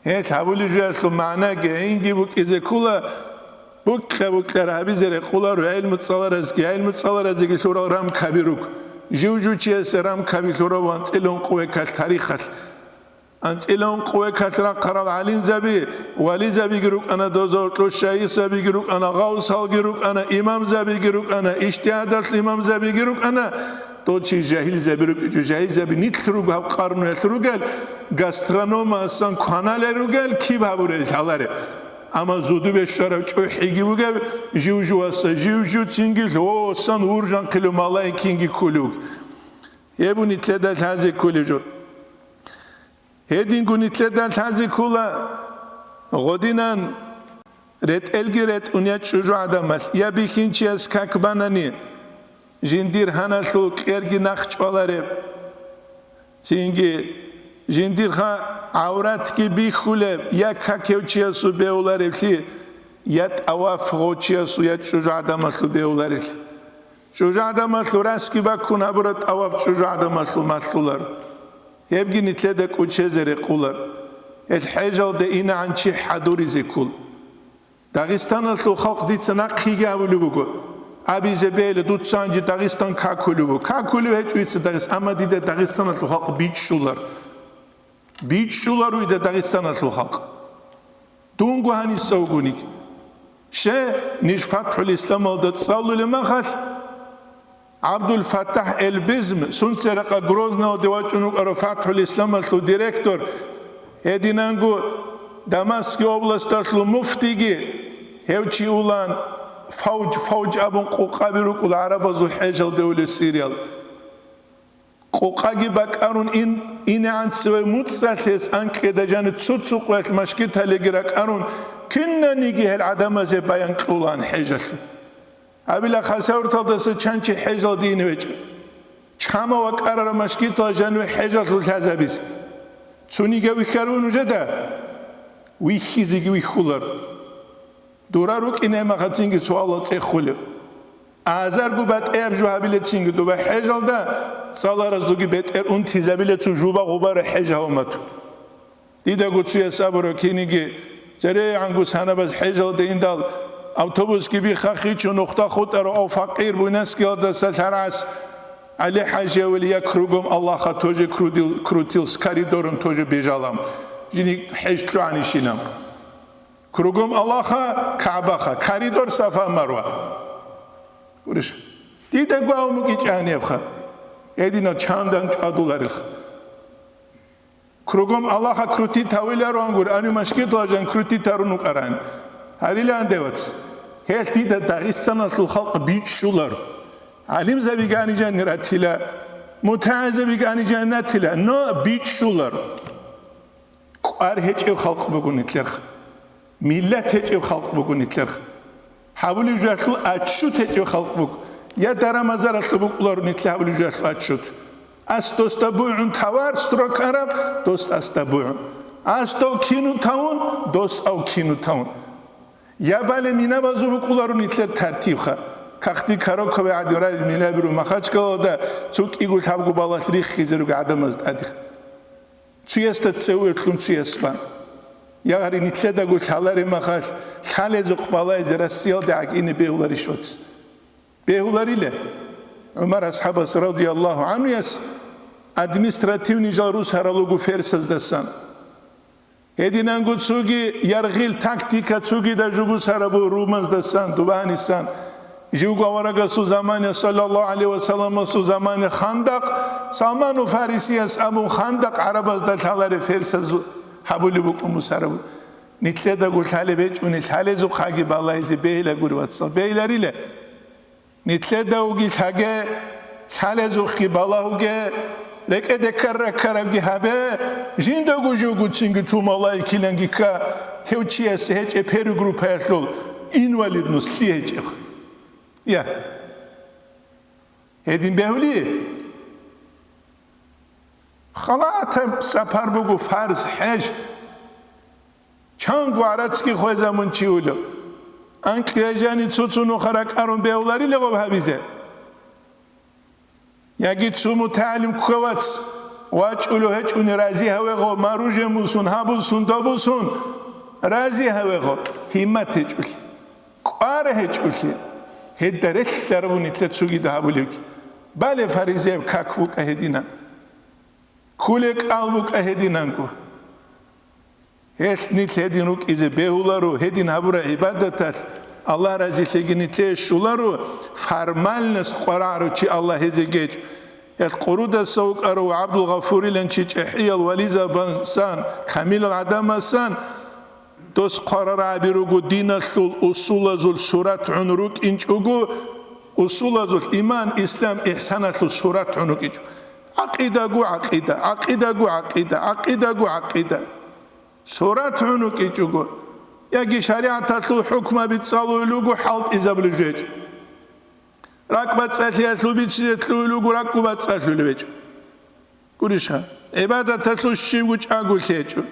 Гьелъ гьабулеб жоялъул магӀнаги гӀинги букӀизе ккула, букьа-букьара гьабизе рекъоларо гӀелму цӀаларазги, гӀелму цӀаларазеги лъурал рамкаби руго. Жив-жив чиясе рамкаби лъурав анцӀила ункъо векалъ тарихалъ. АнцӀила ункъо векалъ рахъарал гӀалимзаби, вализабиги рукӀана, дозоркьу шайихзабиги рукӀана, гъавсалги рукӀана, имамзабиги рукӀана, ижтигьадалъ имамзабиги рукӀана. Дов чи жагьилзаби рукӀичӀо, жагьилзаби нилъ руго гьаб къарнуялъ ругел, гастрономасан кваналел ругел, киб гьабурел лъаларе. Амма зудубе щварав чӀухӀиги бугеб, жив-живаса жив-жив цинги лъосан вуржанхъилев малаикинги кколев. Гьеб нилъеда лъазе кколев жо. Гьединго нилъеда лъазе ккола, гъодинан ретӀелги ретӀун я чӀужугӀадамалъ, я бихьинчияс как банани, жиндир гьаналъул кьерги нахъчӀвалареб, цинги жиндирха гӀавратги бихьулеб, я какев чиясул бевлареблъи, я тӀаваф гъов чиясул, я чӀужугӀадамалъул бевлареблъи. ЧӀужугӀадамалъул расги баккун гьабураб тӀаваф чӀужугӀадамалъул малъулар. Гьебги нилъеда кӀочезе рекъулар. Гьел хӀежалде инагӀан чи хӀадуризе ккол. Дагъистаналъул халкъ дица нахъеги абулеб буго. Абизе бегьила, дуца гьанже Дагъистан какулеб буго. Какулев гьечӀо дица Дагъис-, амма дида Дагъистаналъул халкъ бичӀчӀулар. БичӀчӀуларо дида Дагъистаналъул халкъ. Дунго гьаниса вугониги. Ще, ниж ФатхӀул Исламалда цӀалулеб махалъ, ГӀабдул-ФаттахӀ Элбезм, сунцеракъа Грознаялде вачӀун вукӀарав ФатхӀул Исламалъул директор, гьединанго Дамаскги областалъул муфтиги, гьев чи улан, фавж, фавж абун къукъаби рукӀула гӀарабазул хӀежалде улес Сириял. Къукъаги бакӀарун ин, инегӀанцеве муцӀалъес анкьида жани цо-цо къоялъ машгиталиги ракӀарун, кинаниги гьел гӀадамазе баян кьулаан хӀежалъе. Гьабила хасавюрталдаса чанчи хӀежалде ине вечӀеб. Чама вакӀарараб машгитал жаниве хӀежалъул лъазабизе. Цониги вихьарав нужеда? Вихьизеги вихьулар. Дура рукӀине махацинги суалал цӀехулеб. Азарго батӀияб жо гьабилецинги дуба хӀежалда цӀаларазулги бетӀер унтизабилецун жуба гъубара хӀеж гьавмату. Дидаго цуяс абура киниги, ЦерегӀанго санабаз хӀежалде индал, автобусги биххахъичӀо нухда хутӀарав факъир буйнаскиялдаса лъаргӀас, ГӀали-хӀажиявил я кругом Аллаха тоже крутил, крутился, коридором тоже бежал ам. Жиник хӀеж лъугӀанищинаб. Кругом Аллаха, КагӀбаха, коридор Сафа-Марва. Гурищ. Дида гвав мукӀичӀанибха. Гьединал чандан чӀвадуларилха. Кругом Аллаха крутит гьавилароан гури, ани машгитла жан крутит гьарун вукӀаран. Гьарилан девац. Гьелъ дида Дагъистаналъул халкъ бичӀчӀулар. ГӀалимзабиги ани жан ратила, мутагӀилзабиги ани жан ратила, но бичӀчӀулар. КӀвар гьечӀев халкъ буго нилъерха. Миллат гьечӀев халкъ буго нилъерха. Гьабулев жоялъул отчут гьечӀев халкъ буго. Я дарамазаралъуб букӀуларо нилъ гьабулев жоялъул отчут. Ас досда бугӀун тавар строкараб, дос асда бугӀун. Ас дов кину тавун, дос ав кину тавун. Я бале минабазул букӀуларо нилъер тартибха. Кахди карокове гӀадин рарил минабиру Махачкалалда цо кӀиго лъабго балалъ риххизе руго гӀадамаз тӀадихъ. Цуясда цеве кьун цуяс бан. Я гьари нилъедаго лъаларе махалъ, лъалезухъ балайзе Россиялде гӀакӀине бегьуларищ вац? Бегьулариле. ГӀумар асхӀабас радияллагьу гӀанхуяс административный жал рус гьарал руго ферсаздасан. Гьединанго цоги яргъил тактика цогида жугус гьарабу румаздасан, дубанисан. Живго аварагасул замане, саллаллагьу гӀалайгьи ва салламасул замане хандакъ, Салману Фарисияс абун хандакъ гӀарабазда лъаларе ферсаз гьабулеб букӀун бусараб. Нилъедаго лъалеб гьечӀони лъалезухъаги балайзе бегьилагури, вацал, бегьиларила. Нилъедавги лъаге, лъалезухъги балагьуге, рекӀеде ккар-раккарабги гьабе, жиндаго живго цинги цо малаикиланги кка, гьев чиясе гьечӀеб первой группаялъул инвалидность лъи гьечӀеб. Я. Гьедин бегьули? Халатаб сапар буго фарз, хӀеж. Чанго гӀарацги хвезабун чи вуго. Анкьияжани цо-цо нуха ракӀарун бегьуларила гъоб гьабизе. Яги цо мутагӀалим кквевац вачӀулев гьечӀони рази гьавегъо, маружен бусун, гьабусун, добусун, рази гьавегъо, гьиммат гьечӀулъи, кӀвар гьечӀулъи, гьедда релълъарабун нилъер цогида гьабулевги. Бале, фаризеяб как букӀа гьединан. Кколе кӀал букӀа гьединанго. Гьелъ нилъ гьедин рукӀизе бегьуларо, гьедин гьабураб гӀибадаталъ Аллагь разилъеги нилъее щоларо, формальность къварагӀаро чи Аллагь гьезе гьечӀ. Гьелъ Къурудаса вукӀарав ГӀабдулгъафурилан чи чӀехӀиял вализабасан, камилал гӀадамасан, дос хъварараб руго диналъул усулазул сурат гӀун рукӀинчӀого, усулазул иман, ислам, ихсаналъул сурат гӀун рукӀинчӀого. ГӀакъидаго гӀакъида, гӀакъидаго гӀакъида, гӀакъидаго гӀакъида. Сурат гӀун рукӀинчӀого. Яги шаригӀаталъул хӀукмаби цӀалулел руго, хӀалтӀизабулеб жо гьечӀо. РакӀбацӀцӀалъиялъул бицизе лъугьулел руго, ракӀкӀубацӀцӀалъулеб гьечӀо. Гурищха, гӀибадаталъул щибго чӀаголъи гьечӀо.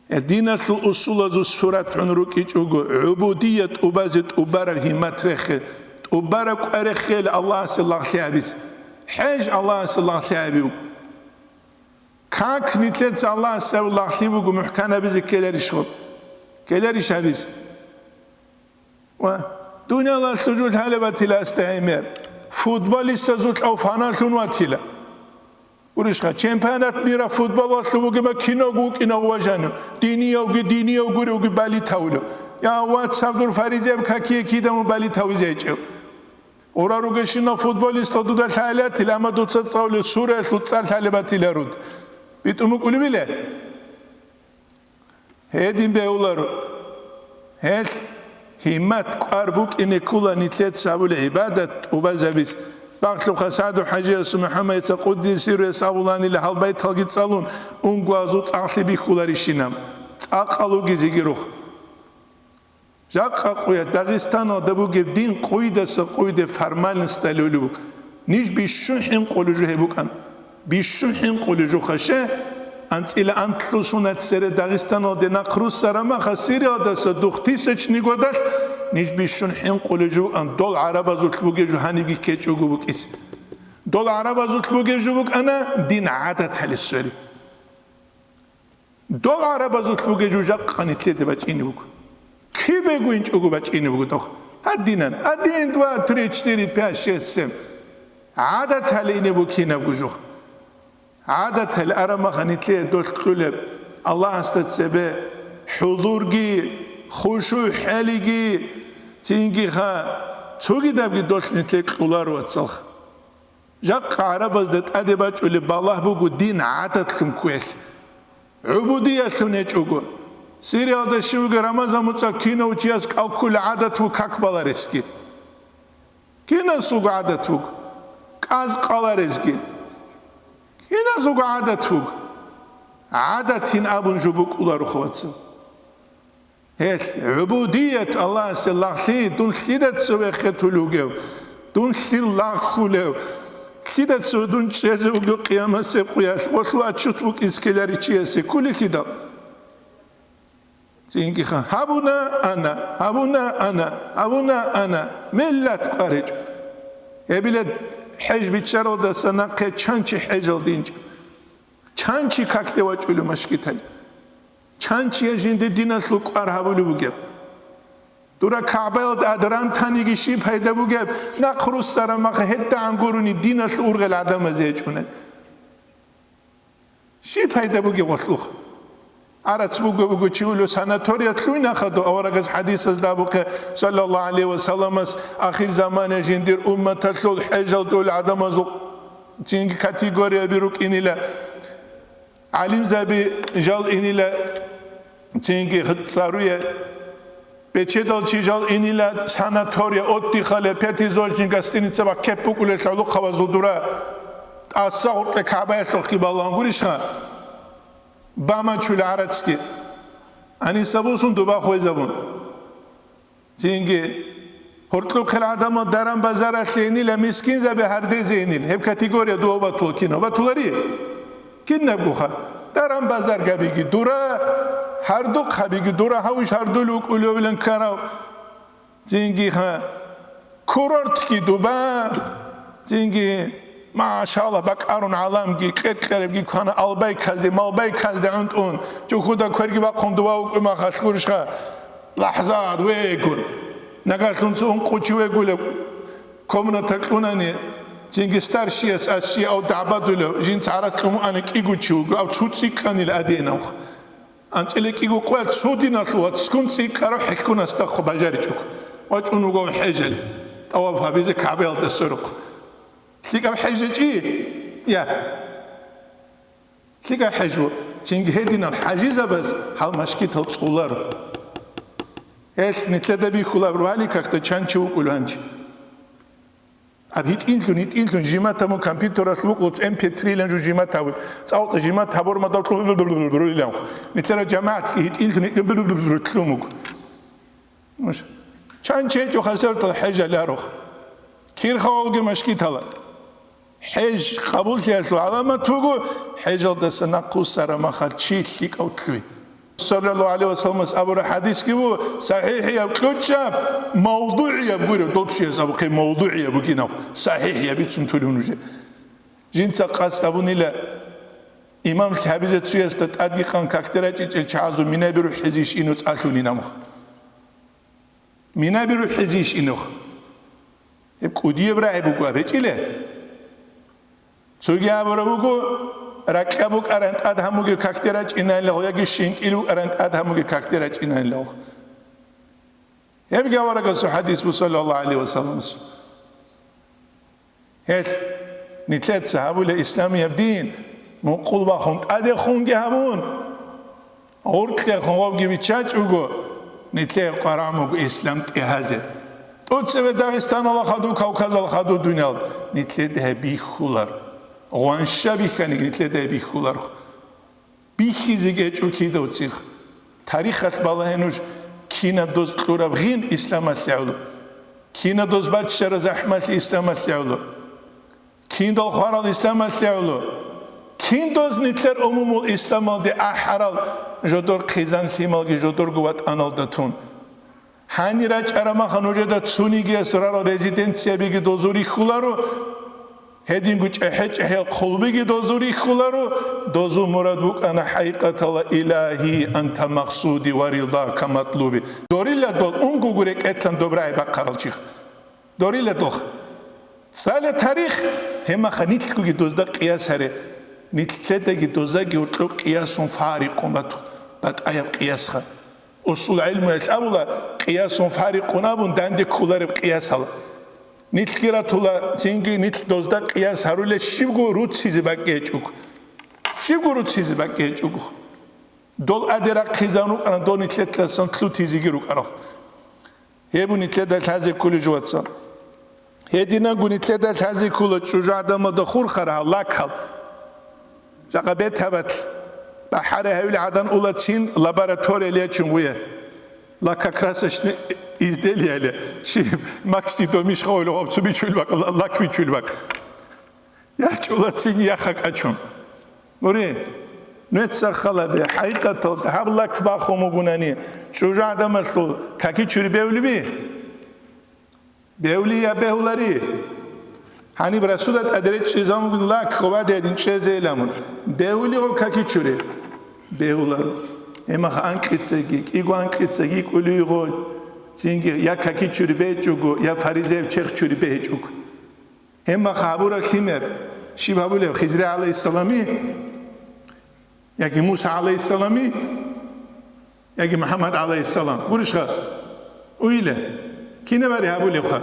Гьеб диналъул усулазул сурат гӀун рукӀичӀого, гӀубудият тӀубазе тӀубараб гьиммат рехе, тӀубараб кӀвареххел Аллагьасе лагълъи гьабизе. ХӀеж Аллагьасе лагълъи гьабив. Как нилъеца Аллагьасе лагълъи буго мухӀканабизе ккеларищ гъоб? Ккеларищ гьабизе? Ва дуниялалъул жо лъалеб батила асда гӀемер. Футболистазул авфаналъун ватила. Гурищха, чемпионат мира футболалъул бугема киного вукӀинав важану. Диниявги, диниявгури уги балитавлу. Я, вацав, дур фаризеяб какие кидамо балитавизечӀев. Ура ругещинав футболистал дуда лъалатила, амма дуца цӀалулев сураялъул цӀар лъалеб батила руд. БитӀун букӀулебила? Гьедин бегьуларо. Гьелъ гьиммат кӀвар букӀине ккола нилъеца гьабулеб гӀибадат тӀубазабиз. Бахлъухъа СагӀду-хӀажиясул МухӀаммадица къуддиса сирругьу абуланила гьал байталги цӀалун, унгоязул цӀакълъи бихьуларищинаб. ЦӀакъ алуги зигирух. Жакъа къуя Дагъистаналда бугеб дин къуйдаса къуйде формальносталъулеб буго. Ниж бищун хӀинкъулеб жо гьеб букӀан. Бищун хӀинкъулеб жо хъаше, анцӀила анлъго соналъ цере Дагъистаналде нахъ руссараб маха Сириялдаса двухтысячный годалъ ниж бищун хӀинкъулеб жо букӀан, дол гӀарабазулъ бугеб жо гьанибги ккечӀого букӀизе. Дол гӀарабазулъ бугеб жо букӀана дин гӀадаталъе свериб. Дол гӀарабазулъ бугей жужахъ нилъеда бачӀине буго. Кибего инчӀого бачӀине буго дох. Гьадинан, один, два, три, четыре, пять, шесть, семь. ГӀадатал ине буго кинабго жо. ГӀадатал араб махалъ нилъее долъ кьолеб Аллагьасда цебе хӀузурги, хушуй-хӀелиги, цинги-ха, цогидабги долъ нилъее кьоларо, вацалха. Жакъа гӀарабазда тӀаде бачӀулеб балагь буго дин гӀадатлъун кквелъ. ГӀубудиялъун гьечӀого. Сириялда щивги Рамазан муцӀа кинав чияс кӀал ккула гӀадат ву как баларесги. Кинас вуго гӀадат вуго? КӀаз къаларезги. Кинас вуго гӀадат вуго? ГӀадатин абун жо букӀуларо, хвацал. Гьелъ гӀубудият Аллагьасе лагълъи, дун лъида цевехъе тулев вугев, дун лъил лагъ хулев, лъида цеве дун чӀезе вугев къиямасеб къуялъ, гъолъул отчет букӀиз ккеларичиясе кколелъидал. Цинги-ха, гьабуна ана, гьабуна ана, гьабуна ана, миллат кӀвар гьечӀо. Гьебила хӀеж биччаралдаса нахъе чанчи хӀежалде инчӀеб. Чанчи какде вачӀулев машгитал. Чанчияс жинде диналъул кӀвар гьабулеб бугеб. Дура КагӀбаялда адран таниги щиб пайда бугеб, нахъ руссараб махъ гьедагӀан гурони диналъ ургъел гӀадамазе гьечӀунел. Щиб пайда бугеб гъолъухъ? Арац буго буго чи улев санаториялъуй нахадо, аварагас хӀадисазда абухъе, саллаллагьу гӀалайгьи ва салламас, ахир замана жиндир умматалъул хӀежалдул гӀадамазул цинги категорияби рукӀинила. ГӀалимзаби жал инила цинги цӀаруе, бечедал чи жал инила санатория, отдыхале, пятизвездочный гостиница ва кеп букӀулел гӀолохъабазул дура. ТӀаса гъоркье КагӀбаялъухъги балагьун гурищха? Бамачул гӀарацги. Гьаниса бусун дуба хвезабун. Цинги, гьоркьухъел гӀадамал даран-базаралъе инила, мискинзаби гьардезе инил. Гьеб категория дугьав батула кинав? Батулари? Кинабгоха? Даран-базаргабиги дура, гьардухъабиги дура, гьавищ гьардул вукӀулевилан ккарав. Цинги-ха, курортги дуба, цинги, машалла, бакӀарун гӀаламги, кьер-кьеребги квана албайказде, малбайказде гӀунтӀун, чӀухьуда кверги бахъун дува вукӀуй махалъ гурищха? Лахзат вегун. Нагагьлъун цо ункъо чи вегулеб комната кьунани, цинги старшияс асияв дагӀбадулев, жинца гӀарац кьумуани кӀиго чи вуго, ав цо цӀикӀкӀанил адинавха. АнцӀила кӀиго къват цо диналъул вацгун цӀикӀкӀарав хӀехьунасда хъу бажаричӀого. ВачӀун вугев хӀежал, тӀаваф гьабизе КагӀбаялда сверухъ. ЛъикӀаб хӀеж гьечӀи? Я. ЛъикӀаб хӀеж ву. Цинги гьединал хӀажизабаз гьал машгитал цӀуларо. Гьелъ нилъеда бихьулаб ругьани какда чан чи вукӀулев гьанчи. Аб гьитӀинлъун, гьитӀинлъун, жимат гьабун компьютералъ вукӀуц, эм пи три-лан жо жимат гьабун, цӀалцӀа жимат гьабур мадалъун рулилан. Нилъера жамагӀатги гьитӀинлъун, гьитӀинлъун буго. Чан чечӀо хасартал хӀежаларох. Кирхавалги машгитала. ХӀеж къабуллъиялъул гӀаламат буго, хӀежалдаса нахъ вуссараб махал чи лъикӀав лъуй. Саллаллагьу гӀалайгьи ва салламас абураб хӀадисги ву, сахӀихӀияб кьучӀаб, мавдугӀияб гуреб, дол чияс абухъе мавдугӀияб бугинаб, сахӀихӀияб бицун тулев нужее. Жинца къасд абунила, имамлъи гьабизе цуясда тӀадги къан какде рачӀичӀел чагӀазул минаби рухӀизейищ инев цӀалъунин амха. Минаби рухӀизейищ инев? Гьеб кӀудияб рагӀи буго, гьаб гьечӀила. Цоги абураб буго, ракьа букӀаран тӀад гьамуги какде рачӀинайиллагьу, яги щинкӀил букӀаран тӀад гьамуги какде рачӀинайиллагьу. Гьебги аварагасул хӀадис бу, саллаллагьу гӀалайгьи ва салламас. Гьелъ нилъеца гьабула исламияб дин, мукъул бахун тӀадехунги гьабун, гъуркьехун гъобги биччачӀого, нилъее къварагӀун буго ислам тӀегьазе. ТӀоцеве Дагъистаналда хадув, Кавказалда хадув дуниял нилъеда гьеб бихьулар. Гъванща бихьаниги нилъеда гьеб бихьулар. Бихьизе гьечӀо кидав цӀикъ. Тарихалъ балагье нуж, кинаб доз кьураб гъин исламалъе гӀоло, кинаб доз баччараб захӀмалъи исламалъе гӀоло, киндал хварал исламалъе гӀоло, киндоз нилъер умумул исламалде ахӀарал жодор хъизан-лъималги жодорго ватӀаналда тун. Гьанир рачӀараб маха нужеда цонигияс рарал резиденциябиги дозул рихьуларо, Гьединго чӀехӀе-чӀехӀел хъулбиги дозул рихьуларо, дозул мурад букӀана хӀакъикъаталда: «Илагьи, анта макъсуди ва ридака матлуби». Дорила дол, унгого рекӀелъан доб рагӀи бахъарал чихъ. Дорила дол. Цала тарих, гьебмаха нилъгоги дозда къияс гьаре. Нилъедаги доздаги гьоркьоб къиясун фарикъун бату, батӀаяб къиясха. Усул гӀилмуялъ абула, къиясун фарикъун абун данде кколареб къияс гьала. Нилъги ратула, цинги нилъ дозда къияс гьарулел щибго руцизе бакӀ гьечӀого. Щибго руцизе бакӀ гьечӀого. Дол аде рахъизан рукӀана, дол нилъелъасан лъутизеги рукӀарал. Гьеб нилъеда лъазе кколеб жо, вацал. Гьединанго нилъеда лъазе ккола чӀужугӀадамалда хурхарал лакал. Жакъа бетабат бахӀаре гьавил гӀадан улацин лабораторияличун гъуя. Лакокрасочный изделияле, щиб, Макси домишха ойло, гъоб цо бичулеб бакӀ, ла-, лак бичулеб бакӀ. Я чӀулацин, я хакӀачун. Гури, нуца халабе, хӀакъикъаталда гьаб лак бахун бугунани, чӀужугӀадамалъул какичури бевлиби? Бевли я бегьулари? Гьаниб расуда тӀаде речӀчӀизабун лак гъобаде гьедин чӀезейилан. Бегьули гъо какичури? Бегьуларо. Гьемаха анкьицаги, кӀиго анкьицаги кӀули гъо, цинги я какичури бечӀого, я фаризеяб черх чури бегьечӀого. Гьемаха гьабураб лъимер щиб гьабулеб, Хизри гӀалайгьиссалами? Яги Муса гӀалайгьиссалами, яги МухӀаммад гӀалайгьиссалам. Гурищха? Уйиле. Кинабари гьабулебха?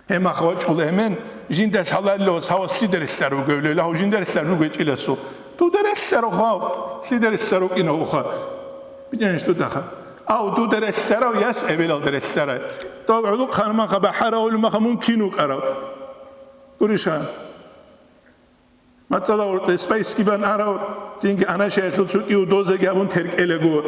Гьемах вачӀул эмен, жинда лъаларилав гьавас лъида релълъарав вугевлев, лагьу жинда релълъарав вугечӀиласул. Дуда релълъарав гьав, лъида релълъарав кӀинав уха. БичӀанищ дудаха? Ав дуда релълъарав яс эбелалда релълъарай. Дов гӀулухъ ханмаха бахӀарав гӀулмаха мун кин вукӀарав? Гурищха? Мацала гьоркье спайс гибан арав, цинги анашаялъул цо кӀиго дозаги абун теркӀелаго.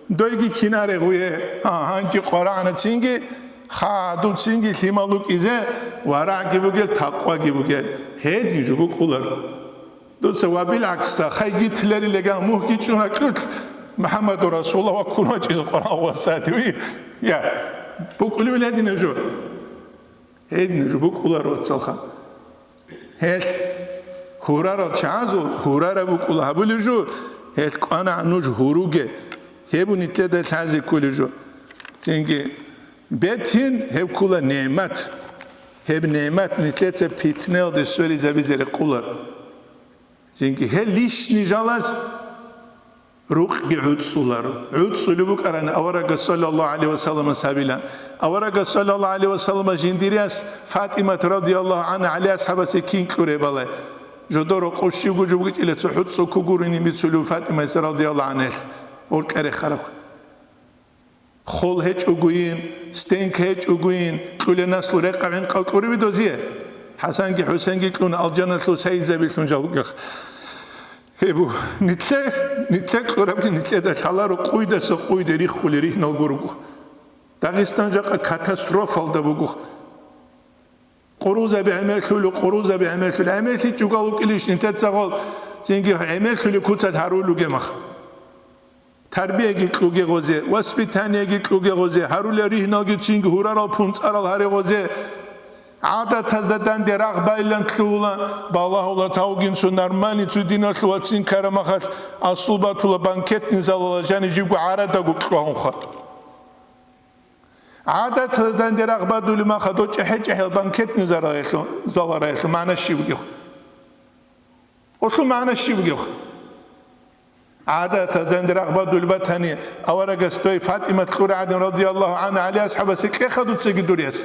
Дойги кинаре гъуе, гьа, гьанчи къварагӀана цинги, хадуб цинги лъимал рукӀизе варагӀги бугел, такъваги бугел. Гьедин жо букӀулар. Дуца ва билгӀаксда, хай Гитлерилеган мухьги чӀуна кьулъ, МухӀаммаду Расулуллагь ва ккун вачӀизе къварагӀ ва садиви. Я, букӀулевил гьединаб жо. Гьедин жо букӀулар, вацалха. Гьелъ гьурарал чагӀазул гьурараб букӀула гьабулеб жо, гьелъ кӀванагӀан нуж гьуруге, гьеб нилъеда лъазе кколеб жо. Цинги бетин гьеб ккула нигӀмат. Гьеб нигӀмат нилъеца питнаялде сверизабизе рекъолар. Цинги гьел лишни жалаз рукъги гӀуцӀцӀуларо. ГӀуцӀцӀулеб букӀарани аварагас саллаллагьу гӀалайгьи вассаламас гьабилан. Аварагас саллаллагьу гӀалайгьи вассаламас жиндир яс ФатӀимат радияллагьу гӀангьа ГӀали асхӀабасе кин кьуреб балай. Жодор рокъов щибго жо бугечӀила цо хӀуцӀцӀу кугурин бицулев ФатӀимайса радияллагьу гӀангьаялъ. Гьоркьа рехараб. Хол гьечӀогойин, стенка гьечӀогойин, кьуле наслу рекъа гӀинкъал кьуреве дозие. ХӀасанги ХӀусенги кьуна алжаналъул сайизабилъун жалгах. Гьебу, нилъе, нилъе кьурабги нилъеда лъаларо къуйдаса къуйде риххулел ригьналго руго. Дагъистан жакъа катастрофалда буго. Къурузаби гӀемерлъулев, къурузаби гӀемерлъулев, гӀемерлъи чӀугал вукӀилищ нилъеца гъол, цинги гӀемерлъулев куцалъ гьарулуге мах. Тарбияги кьуге гъозе, воспитаниеги кьуге гъозе, гьарулел ригьналги цинги гьурарал пунцӀарал гьаре гъозе. ГӀадатазда данде рагъ байилан лъугьула, балагьула тавгинцун нарманицу диналъул вацин ккараб махалъ асул батула банкетный залала жанив жибго гӀарадаго кьвагьунха. ГӀадатазда данде рагъ бадулеб маха дов чӀехӀе-чӀехӀел банкетный залаялъул, залараялъул магӀна щиб бугев? Гъолъул магӀна щиб бугев? ГӀадатазда данде рагъ бадулеб батани, аварагас дой ФатӀимат кьура гӀадин радияллагьу гӀангьа ГӀали асхӀабасе кьеха дуцаги дур яс.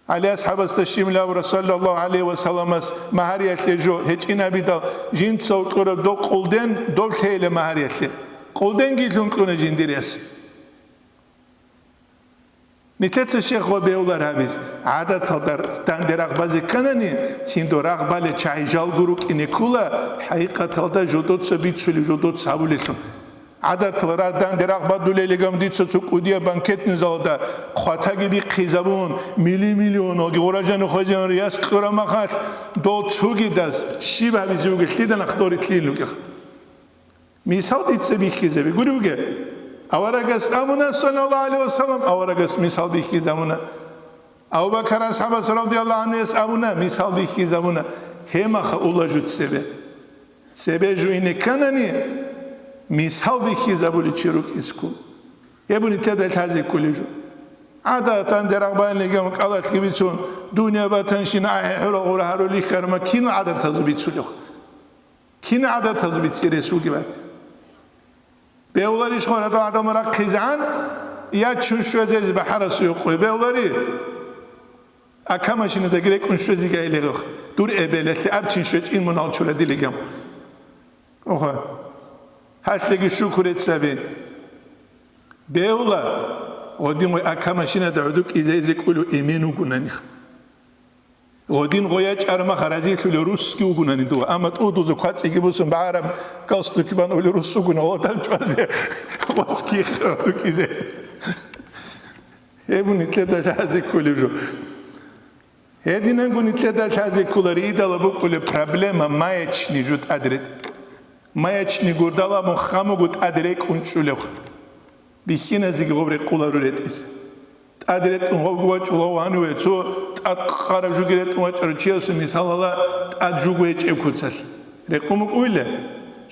ГӀали асхӀабасда щиб абура, саллаллагьу гӀалайгьи вассаламас магьариялъе жо гьечӀинабидал, жинцав кьураб дов къулден дов лъейила магьариялъе. Къулденги лъун кьуна жиндир яс. Нилъеца щегъ ва бегьулар гьабиз, гӀадаталда данде рагъ базе кканани, цин дов рагъ балел чагӀи жалго рукӀине ккула, хӀакъикъаталда жодоца бицулеб, жодоца гьабулелъул. ГӀадатал ра-, данде рагъ бадулелигам дица цо кӀудияб банкетный залда хъватаги бихъизабун, мили-миллионалги гъуражани хвезегӀан рияс кьура махалъ, дол цугидаз щиб гьабизе вугелъ лъида нах дорилъин лукӀех? Мисал дица бихьизаби гури вуге. Аварагас абуна, саллаллагьу гӀалайгьи вассалам, аварагас мисал бихьизабуна. Абу-Бакар асхӀабас радияллагьу гӀанхуяс абуна, мисал бихьизабуна, гьемаха ула жуцебе. Цебе жуине кканани, мисал бихьизабуличи рукӀискун. Гьеб нилъеда лъазе кколеб жо. ГӀадатан дерагъ байниган кӀалалъги бицун, дунья батанщина ахӀи-хӀурал гъура гьарулихьарма кин гӀадатазу бицулев? Кин гӀадатазу бицерес вугебали? Бегьуларищ гъура гьадал гӀадамал рахъизегӀан, я чун щвезезе бахӀарасу юкъуе бегьулари? Ака машинадаги рекӀун щвезеги гьелегӀухъ, дур эбелалъе аб чин щвечӀин мунал чурадилигам. Оха. Гьалъеги шукур гьецаби. Бегьула, гъодин гъой ака машинада гӀуду кӀизейзе кӀулев эмен вугонаниха. Гъодин гъой ячӀармаха разилъулев русски вугонани дова, амма тӀудузу квацӀиги бусун багӀараб галстуки бан ули рус вугони гъодан чӀвазе, русски гӀуду кӀизе. Гьеб нилъеда лъазе кколеб жо. Гьединанго нилъеда лъазе кколари идала букӀулеб проблема маячни жу тӀад ретӀ. Маячни гурдала мухъ гьамуго тӀад рекӀун чӀулев. Бихьиназеги гъоб рекъуларо ретӀизе. ТӀад ретӀун гъобго вачӀула вануве, цо тӀад къараб жуги ретӀун вачӀарав чиясул мисалала тӀад жуго гьечӀеб куцалъ. Рекъун букӀуйиле?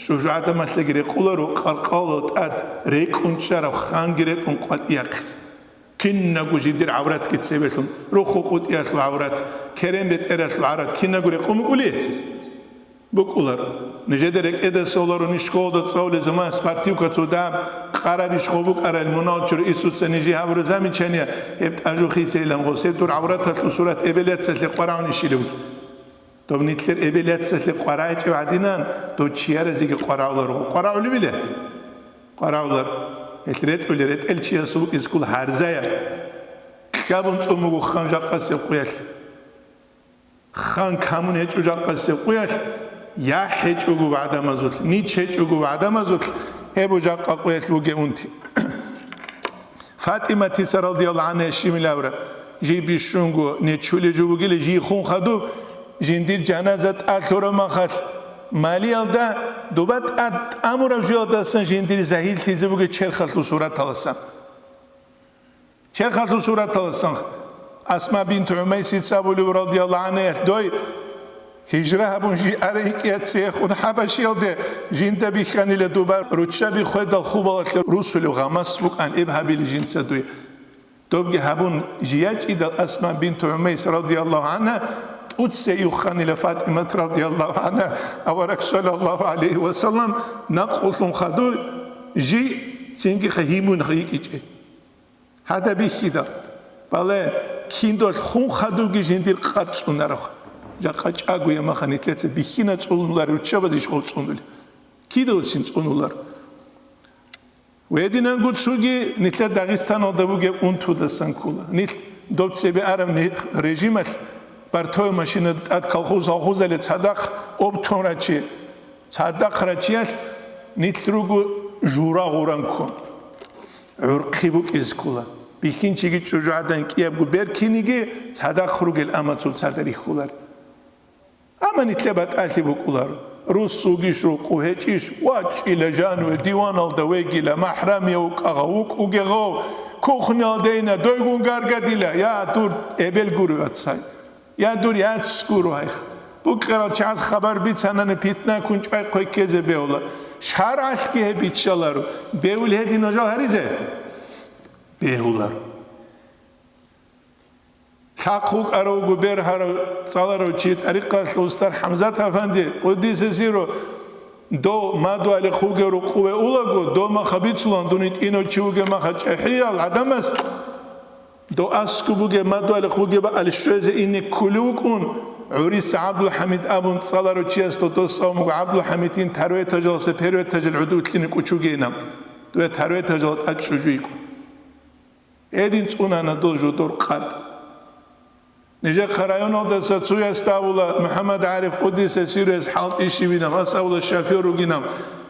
ЧӀужугӀадамалъеги рекъуларо къаркъалал тӀад рекӀун чӀарав ханги ретӀун къватӀияхъизе. Кинабго жидер гӀавратги цебелъун, руху къутӀиялъул гӀаврат, керен бетӀералъул гӀаврат кинабго рекъун букӀули? БукӀулар. Нижеда рекӀеда соларо ниж школада цӀалулел заман спортивка цо дагьаб къарабищ гъо букӀарал мунал чур Исуца нижее гьабура замечание, гьеб тӀажухъисейилан гъос, гьеб дур гӀавраталъул сурат эбел-яцалъе къварагӀунищилев. Доб нилъер эбел-яцалъе къварагӀичӀев гӀадинан, дов чияразеги къварагӀуларо. КъварагӀулебиле? КъварагӀулар. Гьелъ ретӀули ретӀел чиясул изкул гьарзая. Кьабун цӀун буго хан жакъасеб къуялъ. Хан камун гьечӀо жакъасеб къуялъ, яхӀ гьечӀого гӀадамазулъ, нич гьечӀого гӀадамазулъ, гьеб жакъа къуялъ вугев унти. ФатӀиматица радияллагьу гӀанхӀа щимилавра, жий бищунго нечулей жо бугила, жий хун хадуб, жиндир жаназа тӀалъураб махалъ, малиялда дуба тӀад тӀамураб жуялдасан жиндир загьирлъизе бугеб черхалъул сураталасан. Черхалъул сураталасан Асма бинт ГӀумайсица абулев радияллагьу гӀанхӀа, дой, Гьижра гьабун жиаре гьикӀияццеяхун ХӀабашиялде жинда бихьанила дуба руччаби хведал хубалалъе русулев гъамас букӀан эб гьабили жинца дуе. Добги гьабун жиячӀидал Асма бинт ГӀумайс радияллагьу гӀанхӀа тӀуццей юхханила ФатӀимат радияллагьу гӀанхӀа авараг саллаллагьу гӀалайгьи ва саллам накълулъун хадуй жи цинги хагьимун гьикӀичӀей. Гьадаб бихьидал, бале, киндолъ хун хадубги жиндир къад цӀунарах. Жакъа чӀагоя маха нилъеца бихьина цӀунулар, руччабаз иш гъов цӀунули. Кидавцин цӀунулар. Гьединанго цоги нилъер Дагъистаналда бугеб унтудасан ккола. Нилъ доб цебе араб ни-, режималъ бартове машинада тӀад колхоз-, колхозалде цадахъ об тун рачи. Цадахъ рачиялъ нилъ руго жура гъуранккун. ГӀурхъи букӀизе ккола. Бихьинчиги чӀужугӀадан кӀиябго бер киниги цадахъ ругел амма цо цада рихьулар. Амма нилъер батӀалъи букӀулар. Рус вугищ, рукъу гьечӀищ, вачӀила жаниве, диваналда вегила, махӀрамияв вукӀагъав, вукӀугегъав, кухнялдейна, дойгун гаргадила, я, дур эбел гури, вацай. Я дур яц гуро гьайх. Букьарал чагӀаз хабар бицанани питна ккун чӀвай хъвеккезе бегьула. ШаргӀалъги гьеб биччаларо. Бегьул гьединал жал гьаризе? Бегьулар. Лъахъ вукӀаравго бергьарав цӀаларав чи тӀарикъалъул устар ХӀамзат афанди, къуддиса сирругьу, дов мадугьалихъ вугев рукъуве улаго, дов маха бицулан, дун гьитӀинав чи вугев маха чӀехӀиял гӀадамас, дов аскӀуб бугеб, мадугьалихъ бугеб бакӀалде щвезе ине кколев вукӀун, гӀуриса ГӀабдулхӀамид абун цӀаларав чиясда дос авун буго, ГӀабдулхӀамидин тарветажаласа перветажал гӀодов лъине кӀучугейилан, дуе тарветажал тӀад чӀужу йикӀун. Гьедин цӀунана дол жодор къад. Нижехъа районалдаса цоясда абула МухӀаммад ГӀариф, къуддиса сирругьу, гьес хӀалтӀи щибилан, гьас абула шофер ругилан,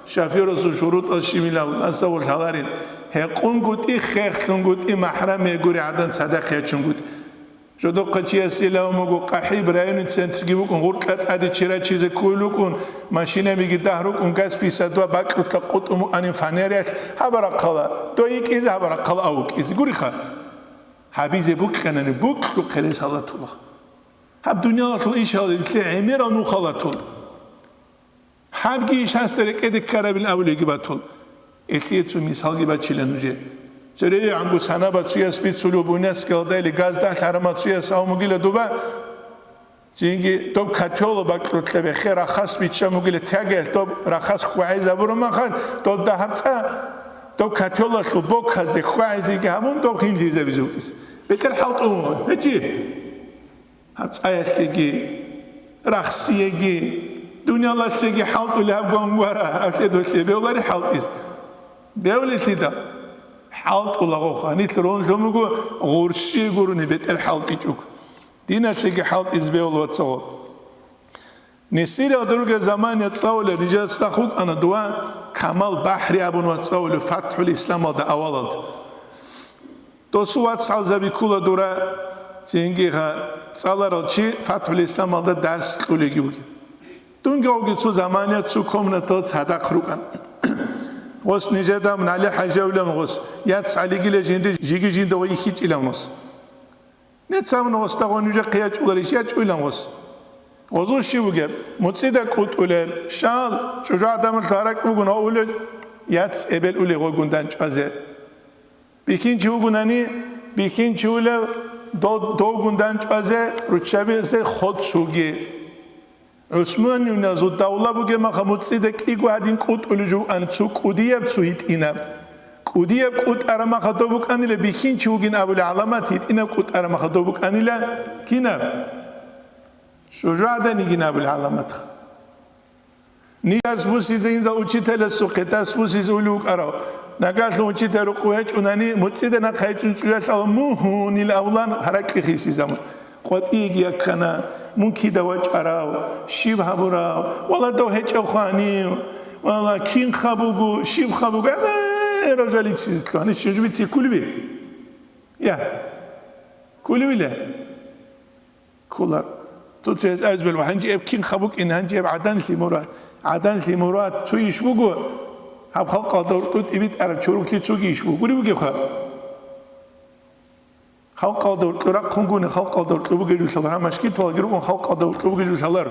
шоферасул шурутӀал щибилан, гьас абула лъаларин. ГьекъунгутӀи, хехлъунгутӀи, махӀрамие гури гӀадан цадахъ ячунгутӀи. Жодохъа чиясила вуго КъахӀиб, районный центрги букӀун, гъуркьа тӀаде чи рачизе кколел рукӀун, машинабиги дагь рукӀун, ГАЗ пятьдесят два бакьулъа къутӀун букӀанин фанераялъ, гьабарахъала, дой йикӀизе, гьабарахъала ав вукӀизе. Гуриха? абизе букьанани, букьухъе рес гьалатула. Гьаб дуниялалъул ишал илълъи гӀемерал нух гьалатул. Гьабги ишасда рекӀеде ккарабин абулеги батул. Илълъи цо мисалги бачила нужее. Церейгьанго санаба цуяс бицулев буйнас ккелдайли газда лъарама цуяс авмугила дуба. Цинги доб котёла бакьулъа бехе рахас биччан бугила тягаялъ доб рахас хьвагӀизабурумаха, доб дагьаб цӀа, доб котёлалъул бокказде хьвагӀизеги гьабун, доб гьинлъизабизе вукӀис. БетӀер хӀалтӀун гьечӀи. Гьаб цӀаялъеги, рахсиеги, дуниялалъеги хӀалтӀули гьаб гвангвара, авлъе долъе бевлари хӀалтӀиз. Бевлилъида? ХӀалтӀулагъоха. Нилъ рон лъумуго гъурщи гурони бетӀер хӀалтӀичӀуг. Диналъеги хӀалтӀиз бевла вацагъо. Несирал дурга замания цӀалулеб нижецда хутӀана дова камал бахӀри абун вацӀалулев ФатхӀул Исламалда авалалда. Досул вацгӀалзаби ккула дура, цинги гьа цӀаларал чи ФатхӀул Исламалда дарс кьулеги вугеб. Дунги гьавги цо замания цо комнатала цадахъ рукӀан. Гъос нижеда мун гӀали хӀажавилан гъос, яц гӀалигила жинди жиги жинда ва ихьичӀилан гъос. Нецамун гъосда гъо нужехъе ячӀуларищ? ЯчӀуйлан гъос. Гъозул щив вугеб? МуцӀида кӀутӀулеб, щал, чӀужугӀадамал гьаракь бугун гъо улел, яц эбел уле гъогун данчӀвазе. Бихьинчи вугунани, бихьинчи улев дов-, довгун данчӀвазе руччабизе ход цуги. ГӀусманивназул давла бугеб маха муцӀида кӀиго гьадин кӀутӀулев жугьан цо кӀудияб цо гьитӀинаб. КӀудияб кӀутӀараб маха дов букӀанила бихьинчи вугин абулеб гӀаламат, гьитӀинаб кӀутӀараб маха дов букӀанила кинаб? ЧӀужугӀадан йигин абулеб гӀаламатха. Нижер дарс бусизе инзал учителасухъе дарс бусизе улев вукӀарав. Нагагьлъун учитель рукъу гьечӀунани, муцӀида нахъа гьечӀун чӀужалъала мугьунил авлан гьаракьи хисизамун. КъватӀиеги яккана, мун кида вачӀарав, щиб гьабурав, вала дов гьечӀев хванив, вала кин хабугу, щиб хабугу, гӀемерав жалицизетлъу, гьанив щиб жибице ккулеби? Я, ккулевила? Ккула. Цо-цояз абизабилеб, гьанже гьеб кин хабукӀин, гьанже гьеб гӀаданлъи мурад. ГӀаданлъи мурад цо иш буго, гьаб халкъалда уркьу тӀибитӀараб чорухълъи цоги иш буго. Гури бугебха? Халкъалда уркьу рахъунгуни, халкъалда уркьу бугеб жо лъалар, гьаб машгиталги рукӀун халкъалда уркьу бугеб жо лъалар.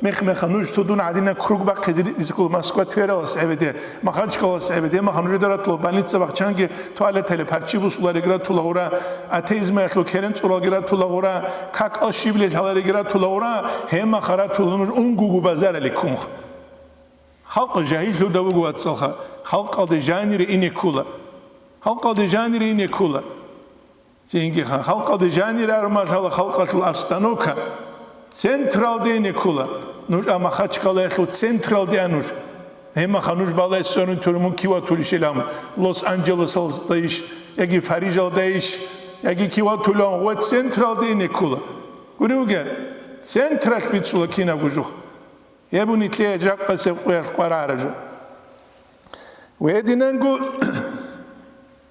Мех-меха нуж цо дун гӀадина круг бахъизе ритӀизе ккола Москва, Твералас гӀебеде, Махачкалас гӀебеде, гьебмаха нужеда ратула больница бахчанги, туалеталъе парчи бусулариги ратула гъура, атеизмаялъул керен цӀуралги ратула гъура, какал щиблъи лъалариги ратула гъура, гьебмаха ратула нуж унгугу базаралде ккунха. Халкъ жагьиллъуда буго, вацалха, халкъалде жанире ине ккула. Халкъалде жанире ине ккула. Цинги ха-, халкъалде жанир армалъала халкъалъул обстановка централде ине ккула. Нуж а Махачкалаялъул централде а нуж. Гьебмаха нуж балай сверун турмун киватулищилан, Лос-Анджелесалдайищ, яги Парижалдайищ, яги киватулан ва централде ине ккула. Гури вуге, централъ бицула кинабго жух. Гьеб нилъее жакъасеб къоялъ къваригӀараб жо. Гьединанго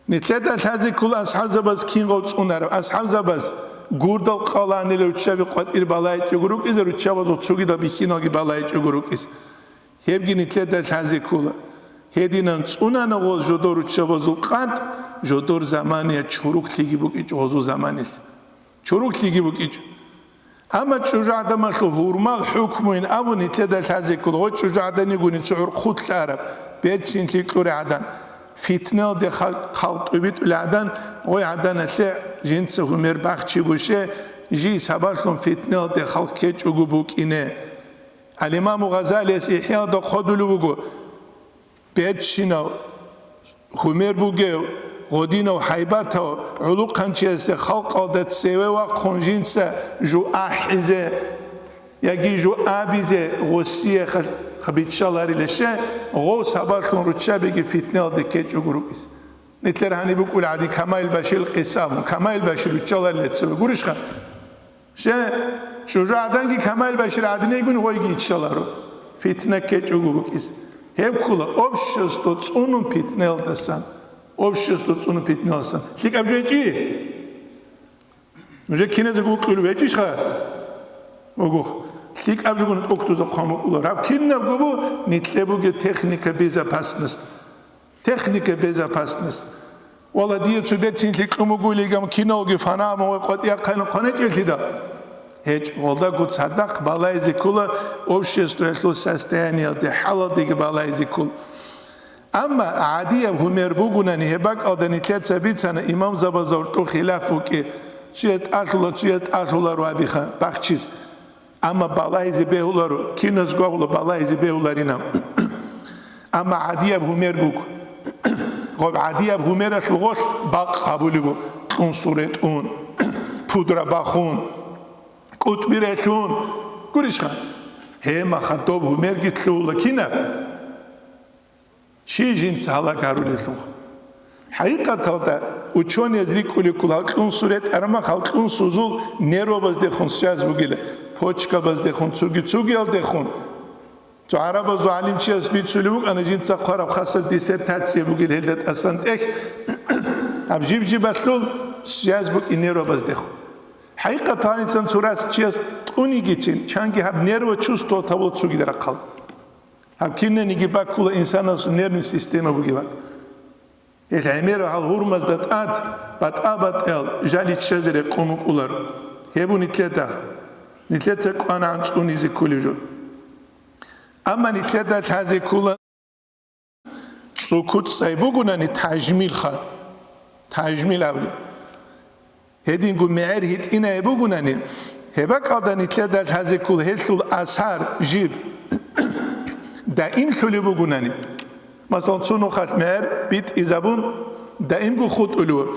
нилъеда лъазе ккола асхӀабзабаз кингъав цӀунараб. АсхӀабзабаз гурдал къаланила руччаби къватӀир балайчӀого рукӀизе, руччабазул цогидал бихьиналги балайчӀого рукӀизе. Гьебги нилъеда лъазе ккола. Гьединан цӀунана гъоз жодор руччабазул къантӀ, жодор замания чорухълъиги букӀичӀо гъозул заманиялъ. Чорухълъиги букӀичӀо. Амма чӀужугӀадамалъул гьурмал хӀукмуйин абун нилъеда лъазе ккола, гъой чӀужугӀадан йигони цо гӀурхъулъ араб, берцинлъи кьурай гӀадан, фитналде хал-, халкъ тӀубитӀулей гӀадан, гъой гӀаданалъе жинца гьумер бахчи буше, жий сабаблъун фитналде халкъ ккечӀого букӀине. Ал-Имаму Гъазалияс ИхӀяда хъодулев вуго. Берцинав, гьумер бугев, гъодинав, гьайбатав гӀулухъанчиясе халкъалда цеве вахъун жинца жо ахӀизе яги жо абизе гъосие ха-, ха-, биччаларилеше, гъов сабаблъун руччабиги фитналде ккечӀого рукӀизе. Нилъер гьаниб букӀула гӀадин Камаил Баширил къиса абун, Камаил Башир биччаларила цеве, гурищха? Ще, чӀужугӀаданги Камаил Башир гӀадин йигони гъойги иччаларо, фитна ккечӀого букӀизе. Гьеб ккола общество цӀунун питнаялдасан. Общество цӀунун питнаялдасан. ЛъикӀаб жо гьечӀи? Нужер киназего вукьулев гьечӀищха? Вугоха. ЛъикӀаб жо гуна тӀокӀдузда хъван букӀула. Гьаб кинабго бу, нилъер бугеб техника безопасность. Техника безопасность. Вала, дие цо берцинлъи кьун бугулиган киналги фанагьабун ва къватӀияб хъайна хъванечӀелъидал? ГьечӀ, гъолдаго цадахъ балайзе ккола обществоялъул состояниялде, хӀалалдеги балайзе ккола. Амма гӀадияб гьумер бугунани, гьеб бакӀалда нилъеца бицана имамзабазда гьоркьоб хилаф букӀи, цуяз тӀалъула, цуяз тӀалъуларо абиха бахчиз. Амма балагьизе бегьуларо, киназго гьула балагьизе бегьуларина. Амма гӀадияб гьумер буго. Гъоб гӀадияб гьумералъул гъолъ бакъ гьабулеб буго: кьун суретӀун, пудра бахун, кӀутӀби релълъун. Гурищха? Гьемаха доб гьумерги лъугьула кинаб? Чи жинца гьалаг гьарулелъулха. ХӀакъикъаталда, учёнияз рикӀкӀулеб ккола, гьалкьун суретӀараб мах, гьалкьун сузул нервабаздехун связь бугила, почкабаздехун, цуги-цугиялдехун. Цо гӀарабазул гӀалимчияс бицулеб букӀана, жинца хъвараб хасаб диссертация бугила гьелда тӀасан тӀехь, гьаб жиб-жибалъул связь букӀин нервабаздехун. ХӀакъикъаталдасан цо рас чияс кьунигицин, чанги гьаб нерва чувствовать гьабула цугида рахъал. Гьаб кинаниги баккула инсанасул нервный система бугеб бакӀ. Гьел гӀемер гьал гьурмазда тӀад батӀа-батӀиял жал иччазе рекъон букӀулар. Гьеб нилъеда, нилъеца кӀванагӀан цӀунизе кколев жо. Амма нилъеда лъазе ккола цӀукуцӀцӀай бугунани тажмилха, тажмил абули. Гьединго мегӀер гьитӀинай бугунани, гьеб бакӀалда нилъеда лъазе ккол гьелъул асар жиб даимлъулеб бугунани. Масалан, цо нухалъ мегӀер битӀизабун, даимго хутӀулев,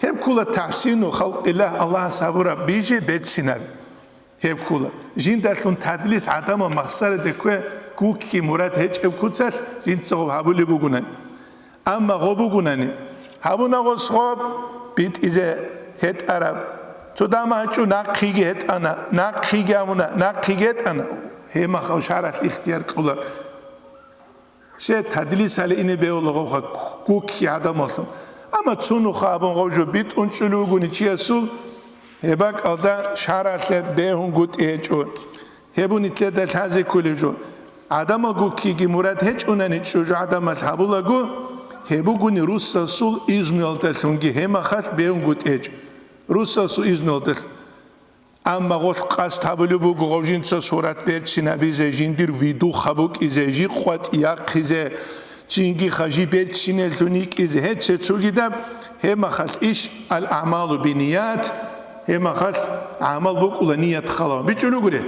гьеб ккола тахсину халкъиллагь, Аллагьас гьабураб бижи берцинаб. Гьеб ккола. Жиндалъун тадлис гӀадамал махсараде ккве гукки мурад гьечӀеб куцалъ жинцаго гьабулеб бугунани. Амма гъо бугунани, гьабуна гъос гъоб битӀизе гьетӀараб. Цо дама гьачӀо нахъиги гьетӀана, нахъиги гьабуна, нахъиги гьетӀана. Гьемахав шаралъ ихтияр кьула. Се тадлис гьале ине бегьула гъовха гукки гӀадамаллъун. Амма цунуха абун гъов жо битӀун чӀулев вугони чиясул, гьеб бакӀалда шаралъе бегьунгутӀи гьечӀо. Гьеб нилъеда лъазе кколев жо. ГӀадамал гуккиги мурад гьечӀунани чӀужугӀадамалъ гьабулаго, гьеб бугони руссасул изнуялдалъунги гьемахалъ бегьунгутӀи гьечӀо. Руссасул изнуялдалъун. Амма гъолъ къасд гьабулеб буго гъов жинца сурат берцинабизе, жиндир видухъ гьабукӀизе, жи къватӀи яхъизе, цинги хажи берцинелъун йикӀизе, гьеб цецугидаб, гьеб махалъ иш, ал-аъмалу биният, гьеб махалъ гӀамал букӀула ният халаван. БичӀчӀулугури,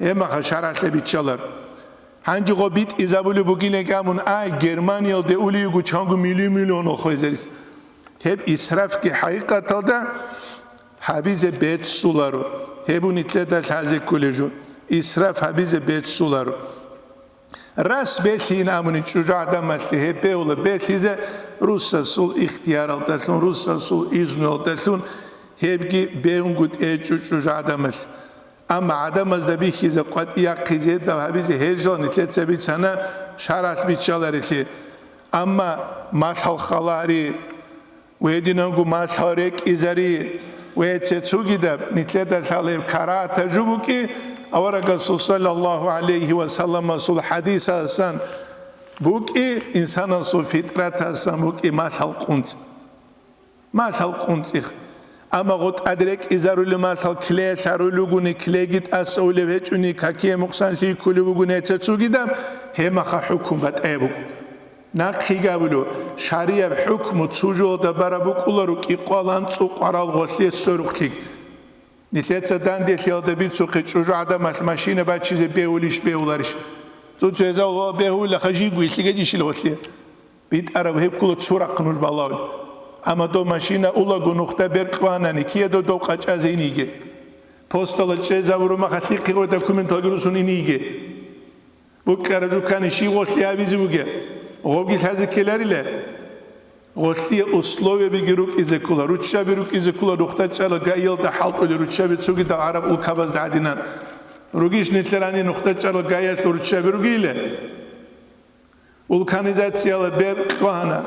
гьеб махалъ шаргӀалъе биччалар. Гьанже гъо битӀизабулеб бугилан гьамун, ай, Германиялде улиего чанго милли-миллион хвезарис. Гьеб исрафги хӀакъикъаталда гьабизе беццуларо, гьеб нилъеда лъазе кколев жо, исраф гьабизе беццуларо. Рас белъин абуни чӀужугӀадамалъе гьеб бегьула белъизе, руссасул ихтияралдалъун, руссасул изнуялдалъун гьебги бегьунгутӀи гьечӀо чӀужугӀадамалъ. Амма гӀадамазда бихьизе, къватӀи яхъизе, гьеб гьабизе гьел жал нилъеца бицана шаргӀалъ биччаларелъи. Амма малъал халари, ва гьединанго малъал рекӀизари, ва цецугидаб нилъеда лъалеб карагьатаб жо букӀи, аварагасул саллаллагьу гӀалайгьи ва салламасул хӀадисасан букӀи, инсанасул фитӀратасан букӀи малъал къунцӀ. Малъал къунцӀих. Амма гъо тӀад рекӀизарули малъал клеялъ гьарулев вугони, клейги тӀаса улеб гьечӀони, какие мукъсан лъикӀулев вугони гьеца цугидаб, гьеб маха хӀукму батӀаяб буго. Нахъе гьабулев, шарияб хӀукму цо жоялда бараб букӀуларо кӀикъоялда анцӀу къварал гъолъие сорухълъи. Нилъеца данделъиялда бицухъе чӀужугӀадамалъ машина бачизе бегьулищ, бегьуларищ? Цо-цо гьезал бегьулаха жиго илъигедищил гъолъие. БитӀараб гьеб ккола цо рахъ нуж балагьун. Амма дов машина улаго нухда беркь ванани, киядо дов къачӀазе иниге. Постала чӀезабуру махалъихъе гъой документалги русун иниге. Букьара жукани щив гъолъи гьабизе бугеб? Гъовги лъазе ккеларила. Гъолъие условиябиги рукӀизе ккола, руччаби рукӀизе ккола, нухда чӀала гаиялда хӀалтӀулел руччаби цугидал гӀараб улкабазда гӀадинан. Ругищ нилъер гьанир нухда чӀала гаиялъул руччаби ругейилан? Вулканизацияла беркь вагьана.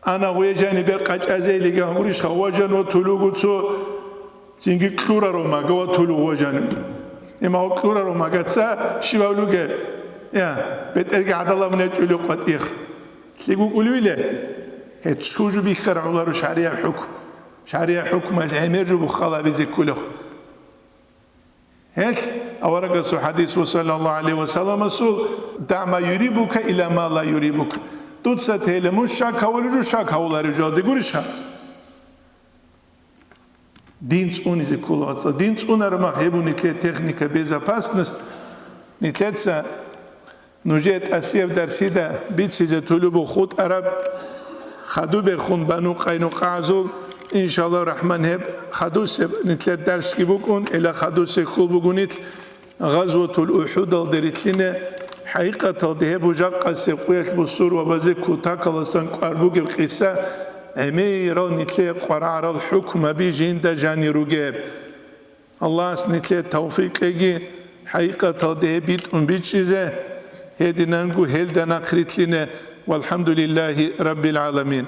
Ана гъвежани беркь къачӀазейилиган гурищха, важан ва тулугу цо цинги кьураро мага ва тулугу важани. Има кьураро магаца щивав луге? Я, бетӀерги гӀадала мунечӀули къватӀих. Лъигу кӀулвиле? Гьеб цо жо бихьарав гӀоларо шаригӀат хӀукму. ШаригӀат хӀукмуялъ гӀемер жо буххал абизе кколехъ. Гьелъ аварагасул хӀадис ва саллаллагьу гӀалайгьи ва салламасул: «ДагӀ ма юрибука иля ма ла юрибук». Дуца тейила мун щак гьавулев жо, щак гьавуларев жо, гьалде гурищха? Дин цӀунизе ккола, вацал. Дин цӀунараб мах гьеб буго нилъее техника безопасность. Нилъеца нужее тӀасияб дарсида бицизе тулубу хутӀараб, хадубехун Бану КъайнукъагӀазул, иншаллагь рахман, гьеб хадусеб нилъер дарсги букӀун, ила хадусеб хьул буго нилъ. Гъазватул УхӀудалде рилълъине, хӀакъикъаталде гьеб жакъасеб къуялъ бусурбабазе кутакаласан кӀвар бугеб къиса, гӀемерал нилъее къваригӀарал хӀукмаби жинда жанир ругеб. Аллагьас нилъее тавфикъ кьеги, хӀакъикъаталде гьеб битӀун бичӀчӀизе, гьединанго гьелда нахърилълъине. ВалхӀамдулиллагьи раббил гӀаламин.